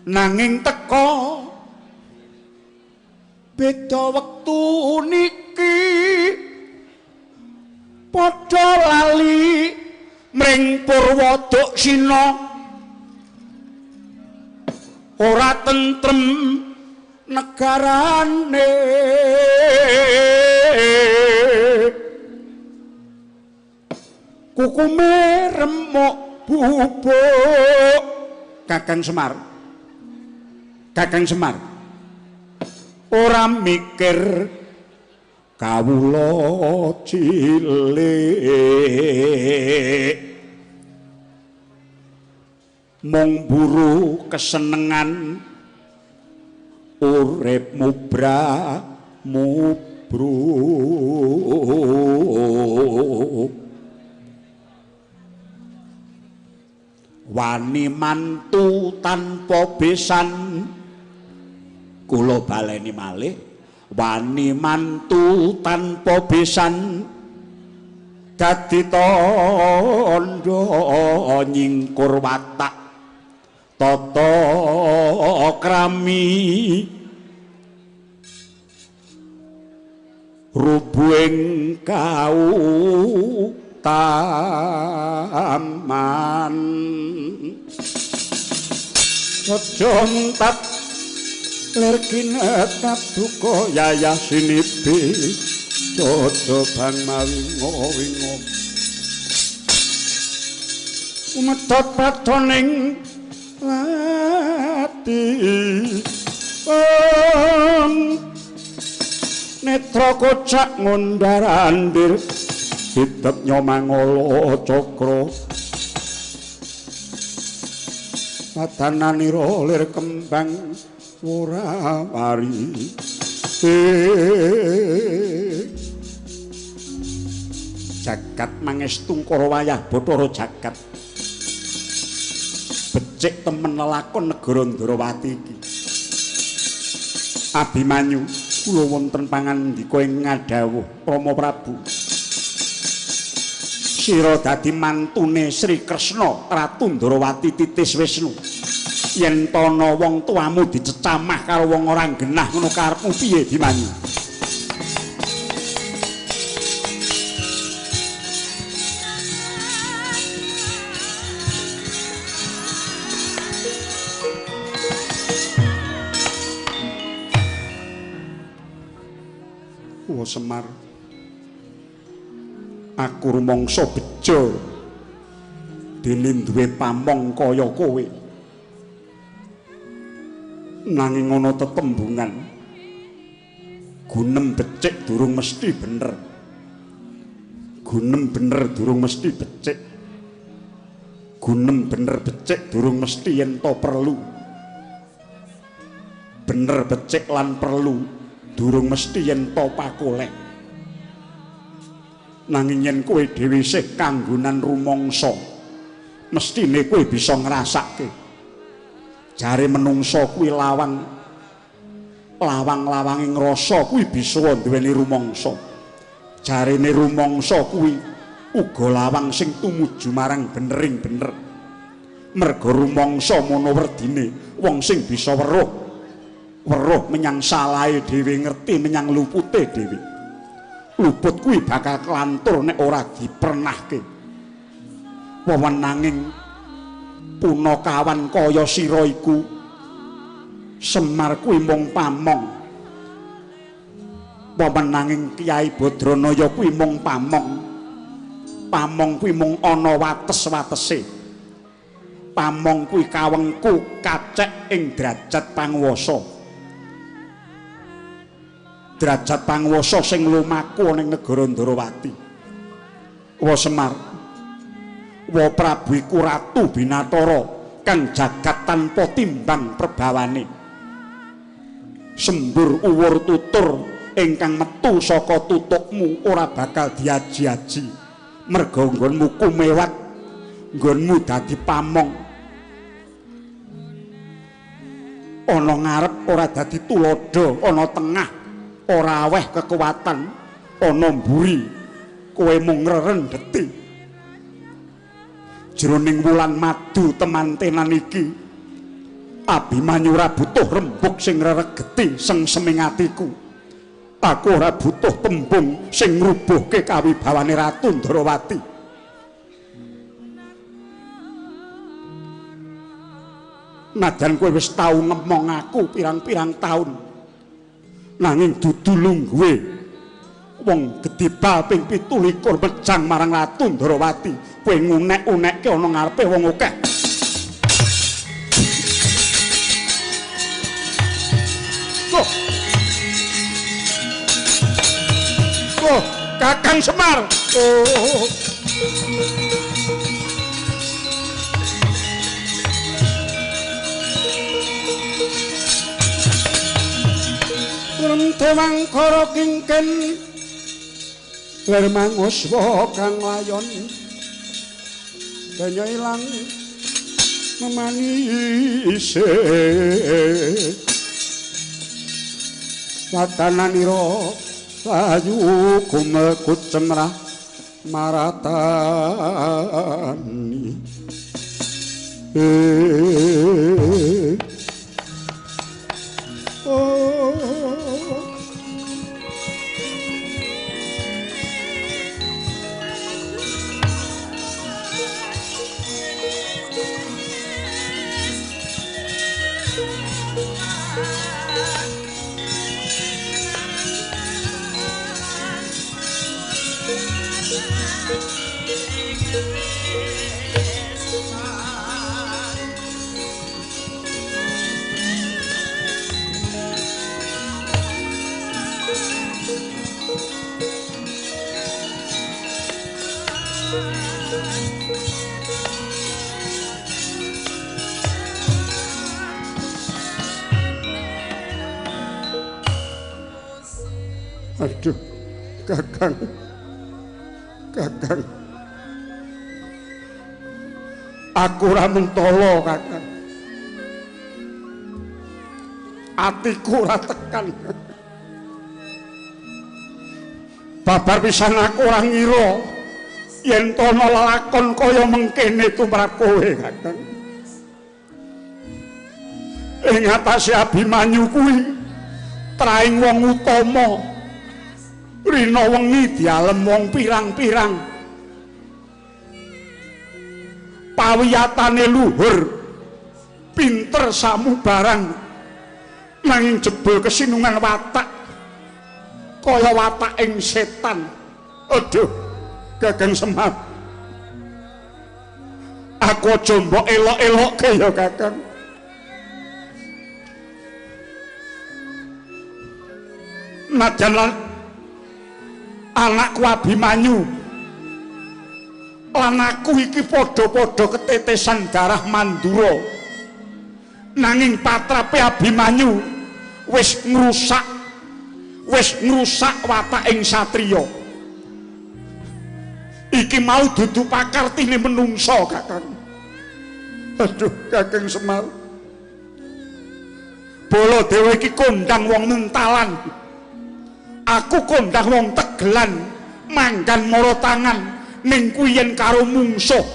Nanging teka beda wektu niki padha lali mring Purwodaksina, ora tentrem negarane. Kukume remuk bubuk. Kakang Semar, Kakang Semar ora mikir kawula cilik, mung buru kesenengan urip mubra mubru. Wani mantu tanpa besan, kula baleni malih, wani mantu tanpa besan dadi tandha nyingkur watak tata krami. Rubuhing kautaman sejontat lir kinetap duka yayah sinibi jojo bang mawingo wingo umedhot patoning lati netra kocak ngundar-andir hitep nyomangala cakra padananira lir kembang ora wari. Jagat mangestu Kara wayah Bathara jagat becik temen lelakon negara Ndrawati iki. Abimanyu, kula wonten pangandika ing ngadhawuh Rama Prabu. Sira dadi mantune Sri Kresna Ratu Ndrawati titis Wisnu. Yen tana wong tuamu dicecamah karo wong ora genah ngono karepmu piye, Bimanyu? Wa Semar, aku rumangsa bejo dene duwe pamong kaya kowe. Nanging ana tetembungan gunem becik durung mesti bener, gunem bener durung mesti becik, gunem bener becik durung mesti yen to perlu, bener becik lan perlu durung mesti yen to pakoleh. Nanging yen kowe dhewe isih kanggonan rumangsa, mestine kowe bisa ngrasake. Jare menungsa kuwi lawang, lawang-lawange ngrasa kuwi bisa duweni rumangsa. Jarene rumangsa kuwi uga lawang sing tumuju marang benering bener. Merga rumangsa mono werdine wong sing bisa weruh, weruh menyang salahe dhewe, ngerti menyang lupute dhewe. Luput kuwi bakal kelantur nek ora dipernahke. Wewenanging punakawan kaya sira iku, Semar kuwi mung pamong. Wewenanging Kyai Badranaya kuwi mung pamong. Pamong kuwi mung ana wates-watese. Pamong kuwi kawengku kacek ing derajat panguwasa. Derajat panguwasa sing lumaku ning negara Ndrawati. Wa Semar, wa Prabu iku ratu binatara kang jagat tanpa timbang perbawane. Sembur uwur tutur ingkang metu saka tutukmu ora bakal diaji-aji. Merga nggonmu kumewat, nggonmu dadi pamong. Ana ngarep ora dadi tuladha, ana tengah ora aweh kekuatan, ana mburi kowe mung ngrerendheti. Jroning wulan madu temantenan iki, Abimanyu ora butuh rembug sing ngreregeti sengseming atiku. Aku ora butuh tembung sing ngrubuhke kawibawane Ratu Ndorowati. Najan kowe wis tau ngemong aku pirang-pirang taun, nanging dudu lungguhe wong gedhe bal ping 27 mejang marang Ratu Ndorowati, kowe ngunek-unekke ana ngarepe wong akeh. Oh, Kakang Semar. Oh. Rentewang kara kingken lir manguswa kang layon kenya ilang memanise watananira layu gumekut cemrah maratani. Oh. Aduh, Kakang, Kakang, aku ora mentolo, Kakang. Atiku ora tekan. Babar pisan aku ora ngira yen tono lelakon kaya mengkene tumrap kowe, Kakang. Ing atase Abimanyu kuwi traing wong utama. Rina wengi dialem wong pirang-pirang. Pawiyatane luhur, pinter samubarang, nanging jebul kesinungan watak kaya wataking setan. Aduh, Kakang Semar, aku aja mbok elok-elokke ya, Kakang. Najan anakku Abimanyu lan aku iki padha-padha ketetesan darah Mandura, nanging patrape Abimanyu wis ngrusak, wis ngrusak wataking satriya. Iki mau dudu pakartine menungsa, Kakang. Aduh, Kakang Semar, Baladewa iki kondang wong mentalan, aku kondang wong tegelan, manggan mara tangan. Ning kuwi yen karo mungsuh,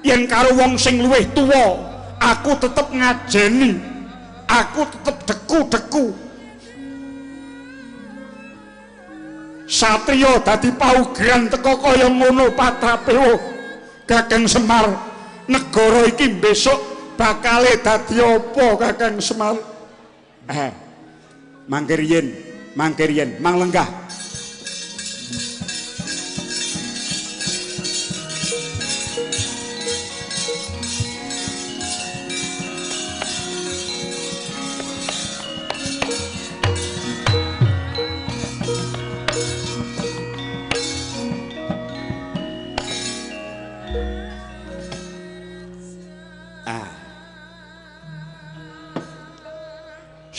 yen karo wong sing luwih tuwa, aku tetep ngajeni, aku tetep deku-deku. Satriya dadi paugeran teka kaya ngono patrape. Oh, Kakang Semar, negara iki besok bakale dadi apa, Kakang Semar? Mangkir yen, mangkir yen, mang lenggah.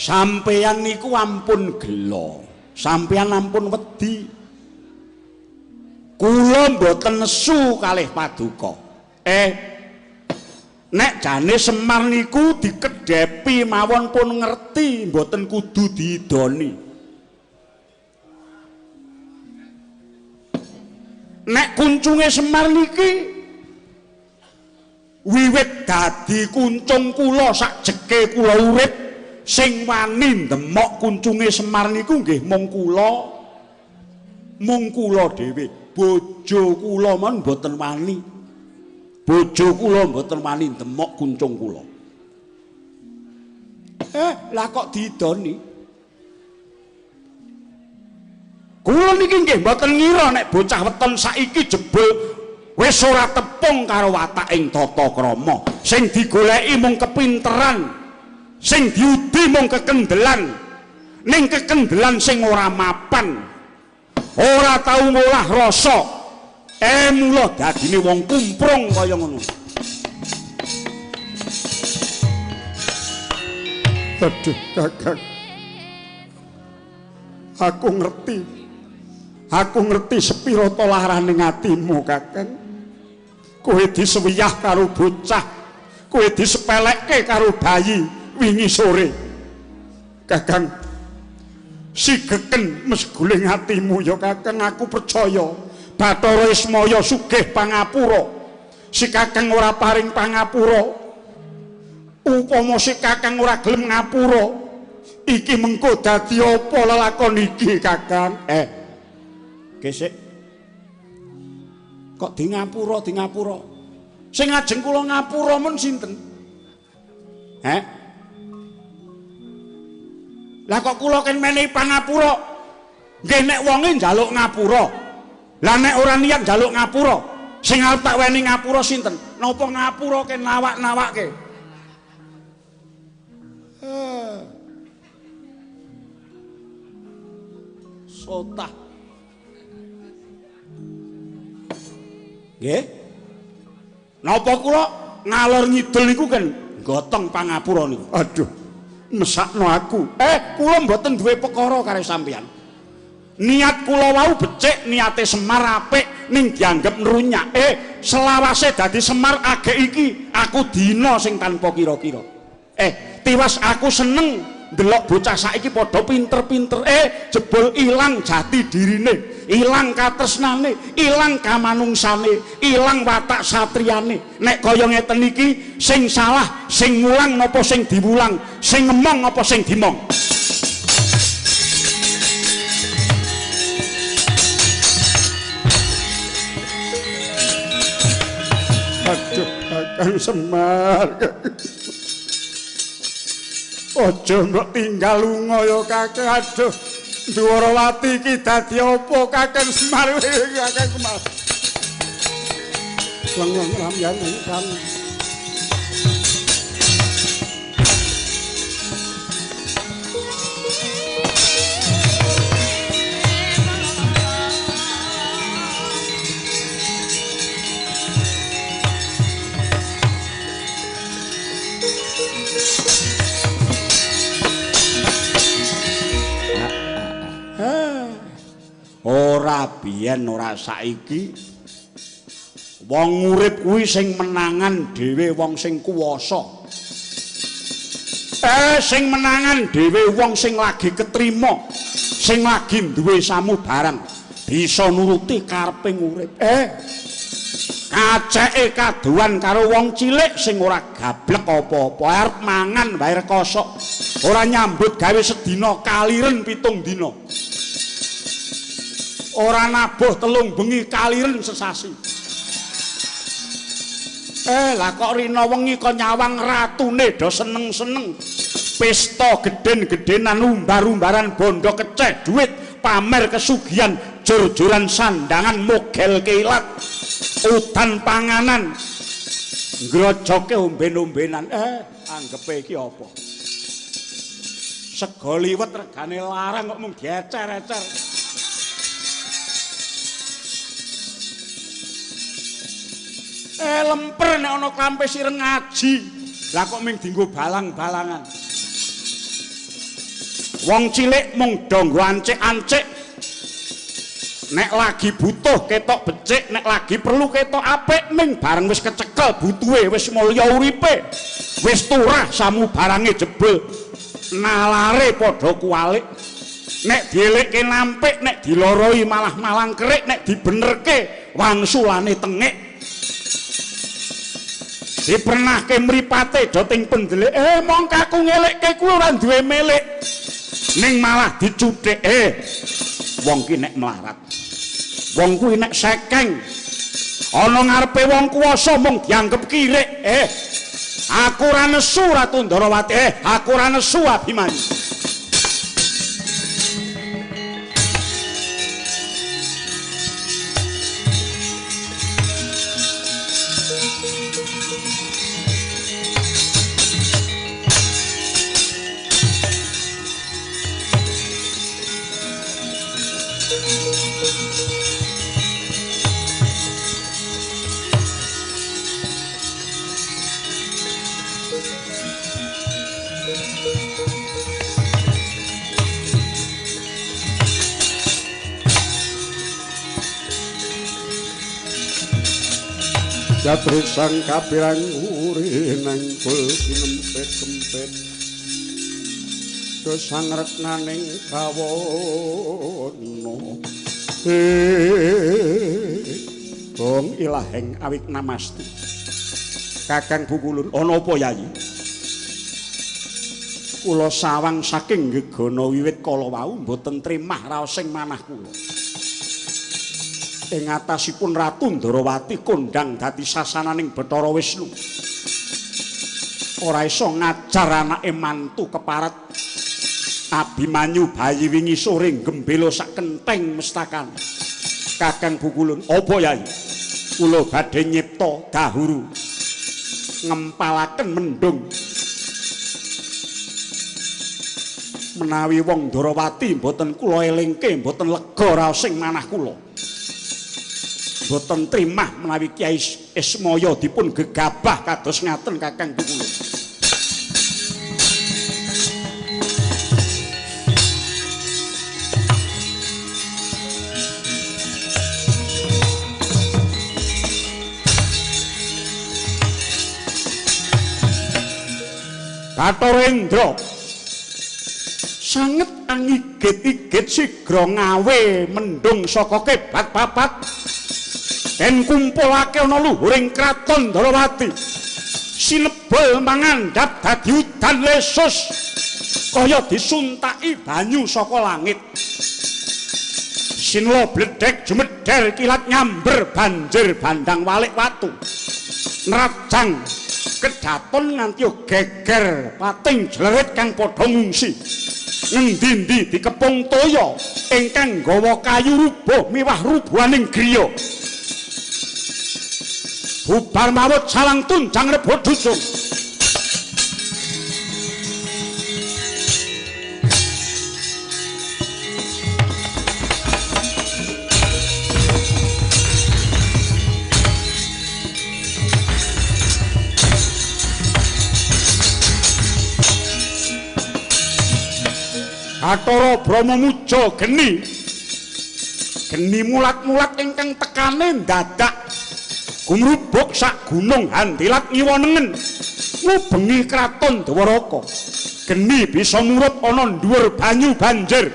Sampeyan niku ampun gela, sampeyan ampun wedi. Kula mboten nesu kalih paduka. Nek jane Semar niku dikedhepi mawon pun ngerti, mboten kudu diidoni. Nek kuncunge Semar niki wiwit dadi kuncung kula sakjeke kula urip, sing wani ndemok kuncunge Semar niku nggih mung kula dhewe. Bojo kula mon mboten wani. Bojo kula mboten wani ndemok kuncung kula. Lah kok diidoni? Kula niki nggih mboten ngira nek bocah weton saiki jebul wis ora tepung karo wataking tata krama. Sing digoleki mung kepinteran, sing diudi mung kekendelan. Ning kekendelan sing ora mapan, ora tau ngolah rasa. Mula dadine wong kumprung kaya ngono. Aduh, Kakang. Aku ngerti. Aku ngerti sepira to larane atimu, Kakang. Kowe disewiyah karo bocah, kowe disepelekke karo bayi wingi sore. Kakang, sigeken mesguling atimu ya, Kakang. Aku percaya Bathara Ismaya sugih pangapura. Si Kakang ora paring pangapura. Upama si Kakang ora gelem ngapura, iki mengko dadi apa lelakon iki, Kakang? Gesek. Kok di ngapura, di ngapura? Sing ajeng kula ngapura mun sinten? Lah kok kula ken menehi pangapura? Nggih nek wonge njaluk ngapura. Lah nek ora niat njaluk ngapura, sing arep tak weni ngapura sinten? Napa ngapura ken nawak-nawake? Sotah. Nggih. Napa kula ngalor ngidul niku kan gotong pangapura niku. Aduh, mesakno aku. Kula mboten duwe perkara karo sampeyan. Niat kula wau becik, niate Semar apik ning dianggep nrunyak. Selawase dadi Semar agek iki aku dina sing tanpa kira-kira. Tiwas aku seneng ndelok bocah saiki padha pinter-pinter. Jebul ilang jati dirine, ilang katresnane, ilang kamanungsane, ilang watak satriyane. Nek kaya ngeten iki sing salah sing mulang napa sing diwulang, sing ngemong apa sing dimong? Aduh, Kakang Semar. Aja mbok tinggal lunga ya, Kakang. Aduh, Dwarawati iki dadi apa, Kakang Semar? Kakang Semar. Leng-leng ramyan kang. Ora biyen ora saiki. Wong urip kuwi sing menangan dhewe wong sing kuwasa. Sing menangan dhewe wong sing lagi ketrima, sing lagi duwe samubarang, bisa nuruti kareping urip. Kaceke kaduan karo wong cilik sing ora gablek apa-apa, arep mangan wae rekoso, ora nyambut gawe sedina kaliren 7 dina. Ora nabuh 3 bengi kaliren sesasi. Lah kok rina wengi kok nyawang ratune do seneng-seneng. Pesta gedhen-gedhenan, umbar-umbaran bondo keceh duit, pamer kesugihan, jor-joran sandangan mogel kilat, udan panganan, ngrojoke omben-ombenan. Anggepe iki apa? Sego liwet regane larang kok mung diecer-ecer. Lemper nek ana klampis ireng ngaji. Lah kok mung dienggo balang-balangan. Wong cilik mung donggo ancik-ancik. Nek lagi butuh ketok becik, nek lagi perlu ketok apik, ning bareng wis kecekel butuhe wis mulya uripe. Wis turah samubarange jebul. Nalare padha kuwalik. Nek dielekke nampik, nek diloroi malah malang kerik, nek dibenerke wangsulane tengik. Dipernahke mripate do ting pendelik, mongko aku ngelekke kuwi ora duwe milik. Ning malah dicuthik, wong ki nek melarat. Wong kuwi nek sekeng. Ana ngarepe wong kuwasa mung dianggep kirik. Aku ora nesu Ratu Ndarawati, aku ora nesu Abimanyu. Jatru sang kapirang uri nangkul kinempet-kempet dosang retnaning kawono Bong ilaheng awit namastu. Kakang Bukulun, ana apa Yayi? Kula sawang saking gegana wiwit kala wau mboten trimah raosing manah kula. Ing atasipun Ratu Ndarawati kondhang dadi sasananing Bathara Wisnu. Ora iso ngajar anake mantu keparat. Abimanyu bayi wingi sore gembela sak kentheng mestakane. Kakang Bukulun, apa Yayi? Kula badhe nyipta dahuru ngempalaken mendung. Menawi wong Ndarawati mboten kula elingke, mboten lega raosing manah kula. Mboten trimah menawi Kyai Ismaya dipun gegabah kados ngaten Kakang Bukulun. Bathara Indra sanget angigit-igit sigra ngawe mendung saka kebat papat. Den kumpulake ana luhuring kraton Ndarawati. Sinebul mangandhap dadi udan lesus kaya disuntaki banyu saka langit. Sinla bledhek jumedher kilat nyamber banjir bandang walik watu. Nrajang kedaton nganti geger pating jlerit kang padha ngungsi. Ngendi-endi dikepung toya ingkang nggawa kayu rubuh miwah rubuhaning griya. Bubar mawut salang tunjang rebo dusun. Bathara Brama muja geni. Geni mulat-mulat ingkang tekane ndadak gumrubuk sak gunung handilat ngiwa nengen ngubengi kraton Dwaraka. Geni bisa murup ana dhuwur banyu banjir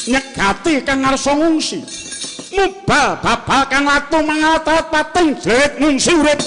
nyegati kang ngarsa ngungsi, mubal babal kang latu mangatat pating jlerit ngungsi urip.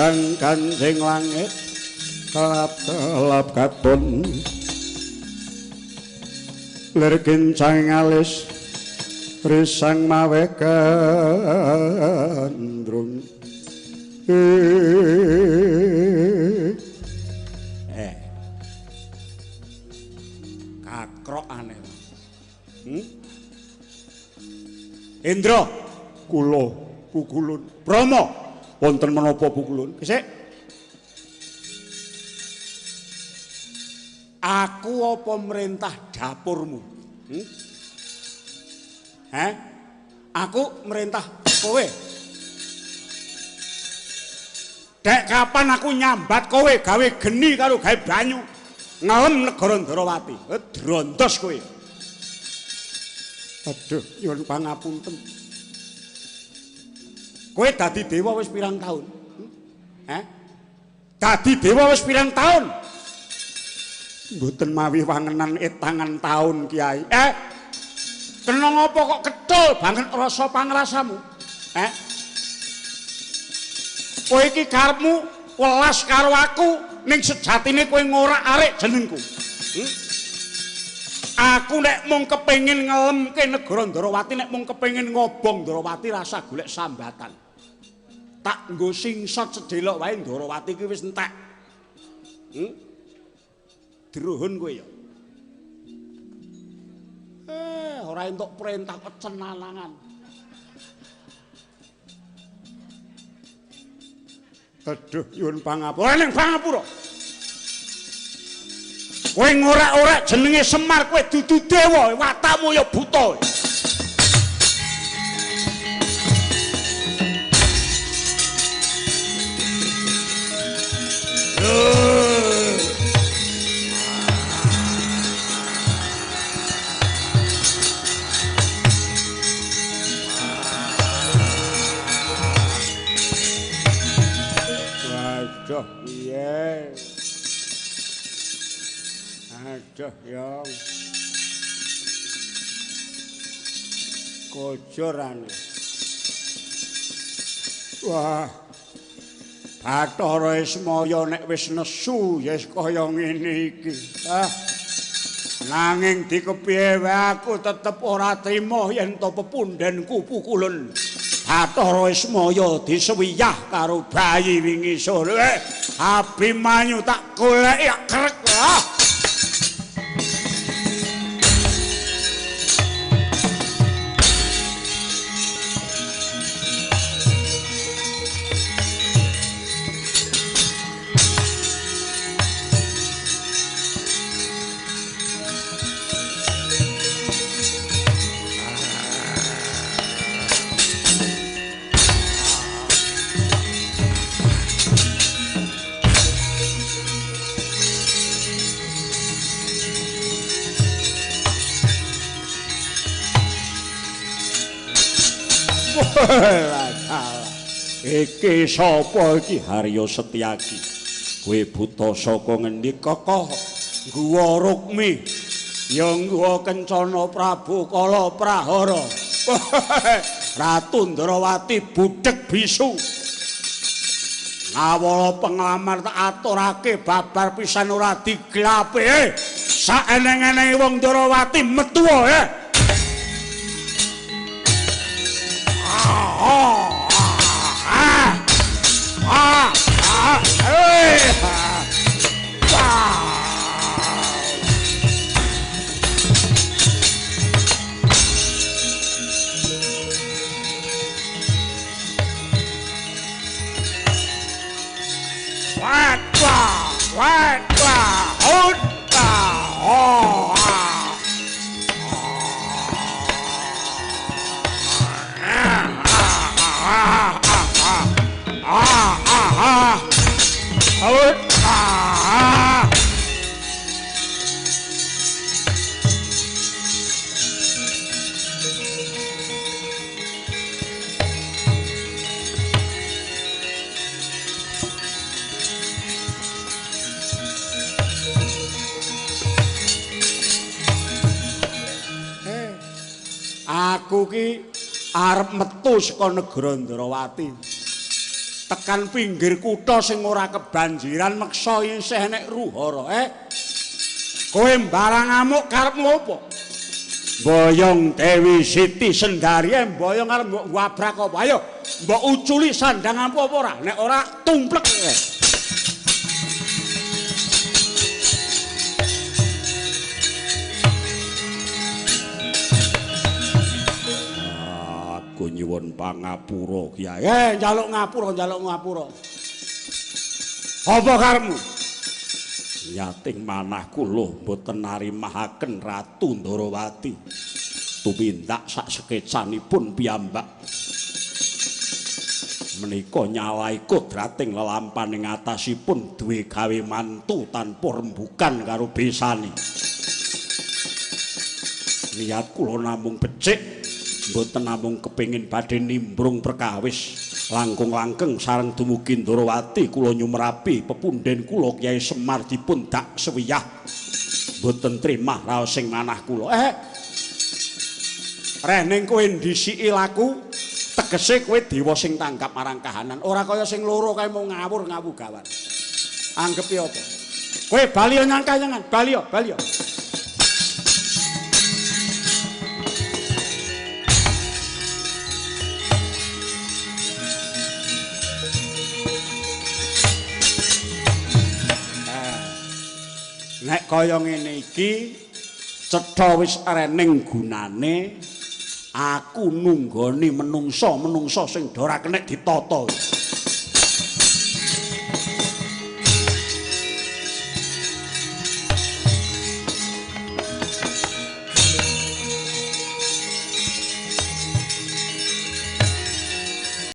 Gonjang ganjing langit kelap-kelap katon lir kincang alis risang mawe gandrung. Kakrokane. Indra kula pukulun. Brahma wonten menapa pukulun? Sik. Aku apa merintah dapurmu? Heh? Aku merintah kowe. Dek kapan aku nyambat kowe gawe geni karo gawe banyu ngelem negara Ndrawati. Drontos kowe. Aduh, nyuwun pangapunten. Kowe dadi dewa wis pirang taun? Heh? Dadi dewa wis pirang taun? Mboten mawi wangenan etangan taun, Kiai. Kena ngapa kok ketul banget rasa pangrasamu? Kowe iki karepmu welas karo aku, ning sejatine kowe ngorak-arik jenengku. Aku nek mung kepengin ngelemke negara Ndrawati, nek mung kepengin ngobong Ndrawati rasa golek sambatan. Tak nggo singsot sedelok wae Ndrawati ki wis entek. Druhun kowe ya. Ora entuk perintah kecenanangan. Aduh, nyuwun pangapura. Ning pangapura. Kowe ngorak-orak jenenge Semar, kowe dudu dewa, watakmu ya buta. Aduh, piye? Aduh, yang kojorane. Wah, Bathara Ismaya nek wis nesu ya kaya ngene iki. Ah, nanging dikepiye wae aku tetep ora trima yen to pepundhenku pukulun. Bathara Ismaya disuwiyah karo bayi wingi sore. Abimanyu tak goleki krek. Ah. Iki sapa iki Harya Setyaki? Kowe buta saka ngendi kokoh? Guwa Rukmi, ya ngguwa Kencana Prabu Kala Prahara. Ratu Ndrawati budheg bisu. Ngawala penglamar tak aturake babar pisan ora diglape. Saeneng-enenge wong Ndrawati metu wae. Aku ki arep metu saka negara Ndrawati. Tekan pinggir kutha sing ora kebanjiran meksa isih enek ruhara. Kowe mbarang amuk karepmu apa? Boyong Dewi Siti Sendari, mboyong arep mbok wabrak apa? Ayo, mbok uculi sandang ampuh apa ora? Nek ora tumplek kowe. Aku nyuwun pangapura, Kyai. Njaluk ngapura, njaluk ngapura. Apa karepmu? Nyating manah kula mboten narimahaken Ratu Ndorowati. Tumindak sak sekecanipun piyambak. Menika nyawai kodrating lelampaning atasipun duwe gawe mantu tanpa rembukan karo besane. Niat kula namung becik, mboten namung kepengin badhe nimbrung perkawis. Langkung-langkeng sareng dumugi Ndorowati kula nyumerapi pepunden kula Kyai Semar dipun dak sewiyah. Mboten trimah raos sing manah kula. Reh ning kowe ndhisiki laku tegese kowe dewa sing tanggap marang kahanan, ora kaya sing loro kae mau ngawur ngawu gawan. Anggepe apa? Kowe bali nyang kayangan, bali bali. Nek kaya ngene iki cetha wis rening gunane aku nunggoni menungsa-menungsa sing ora kenek ditata.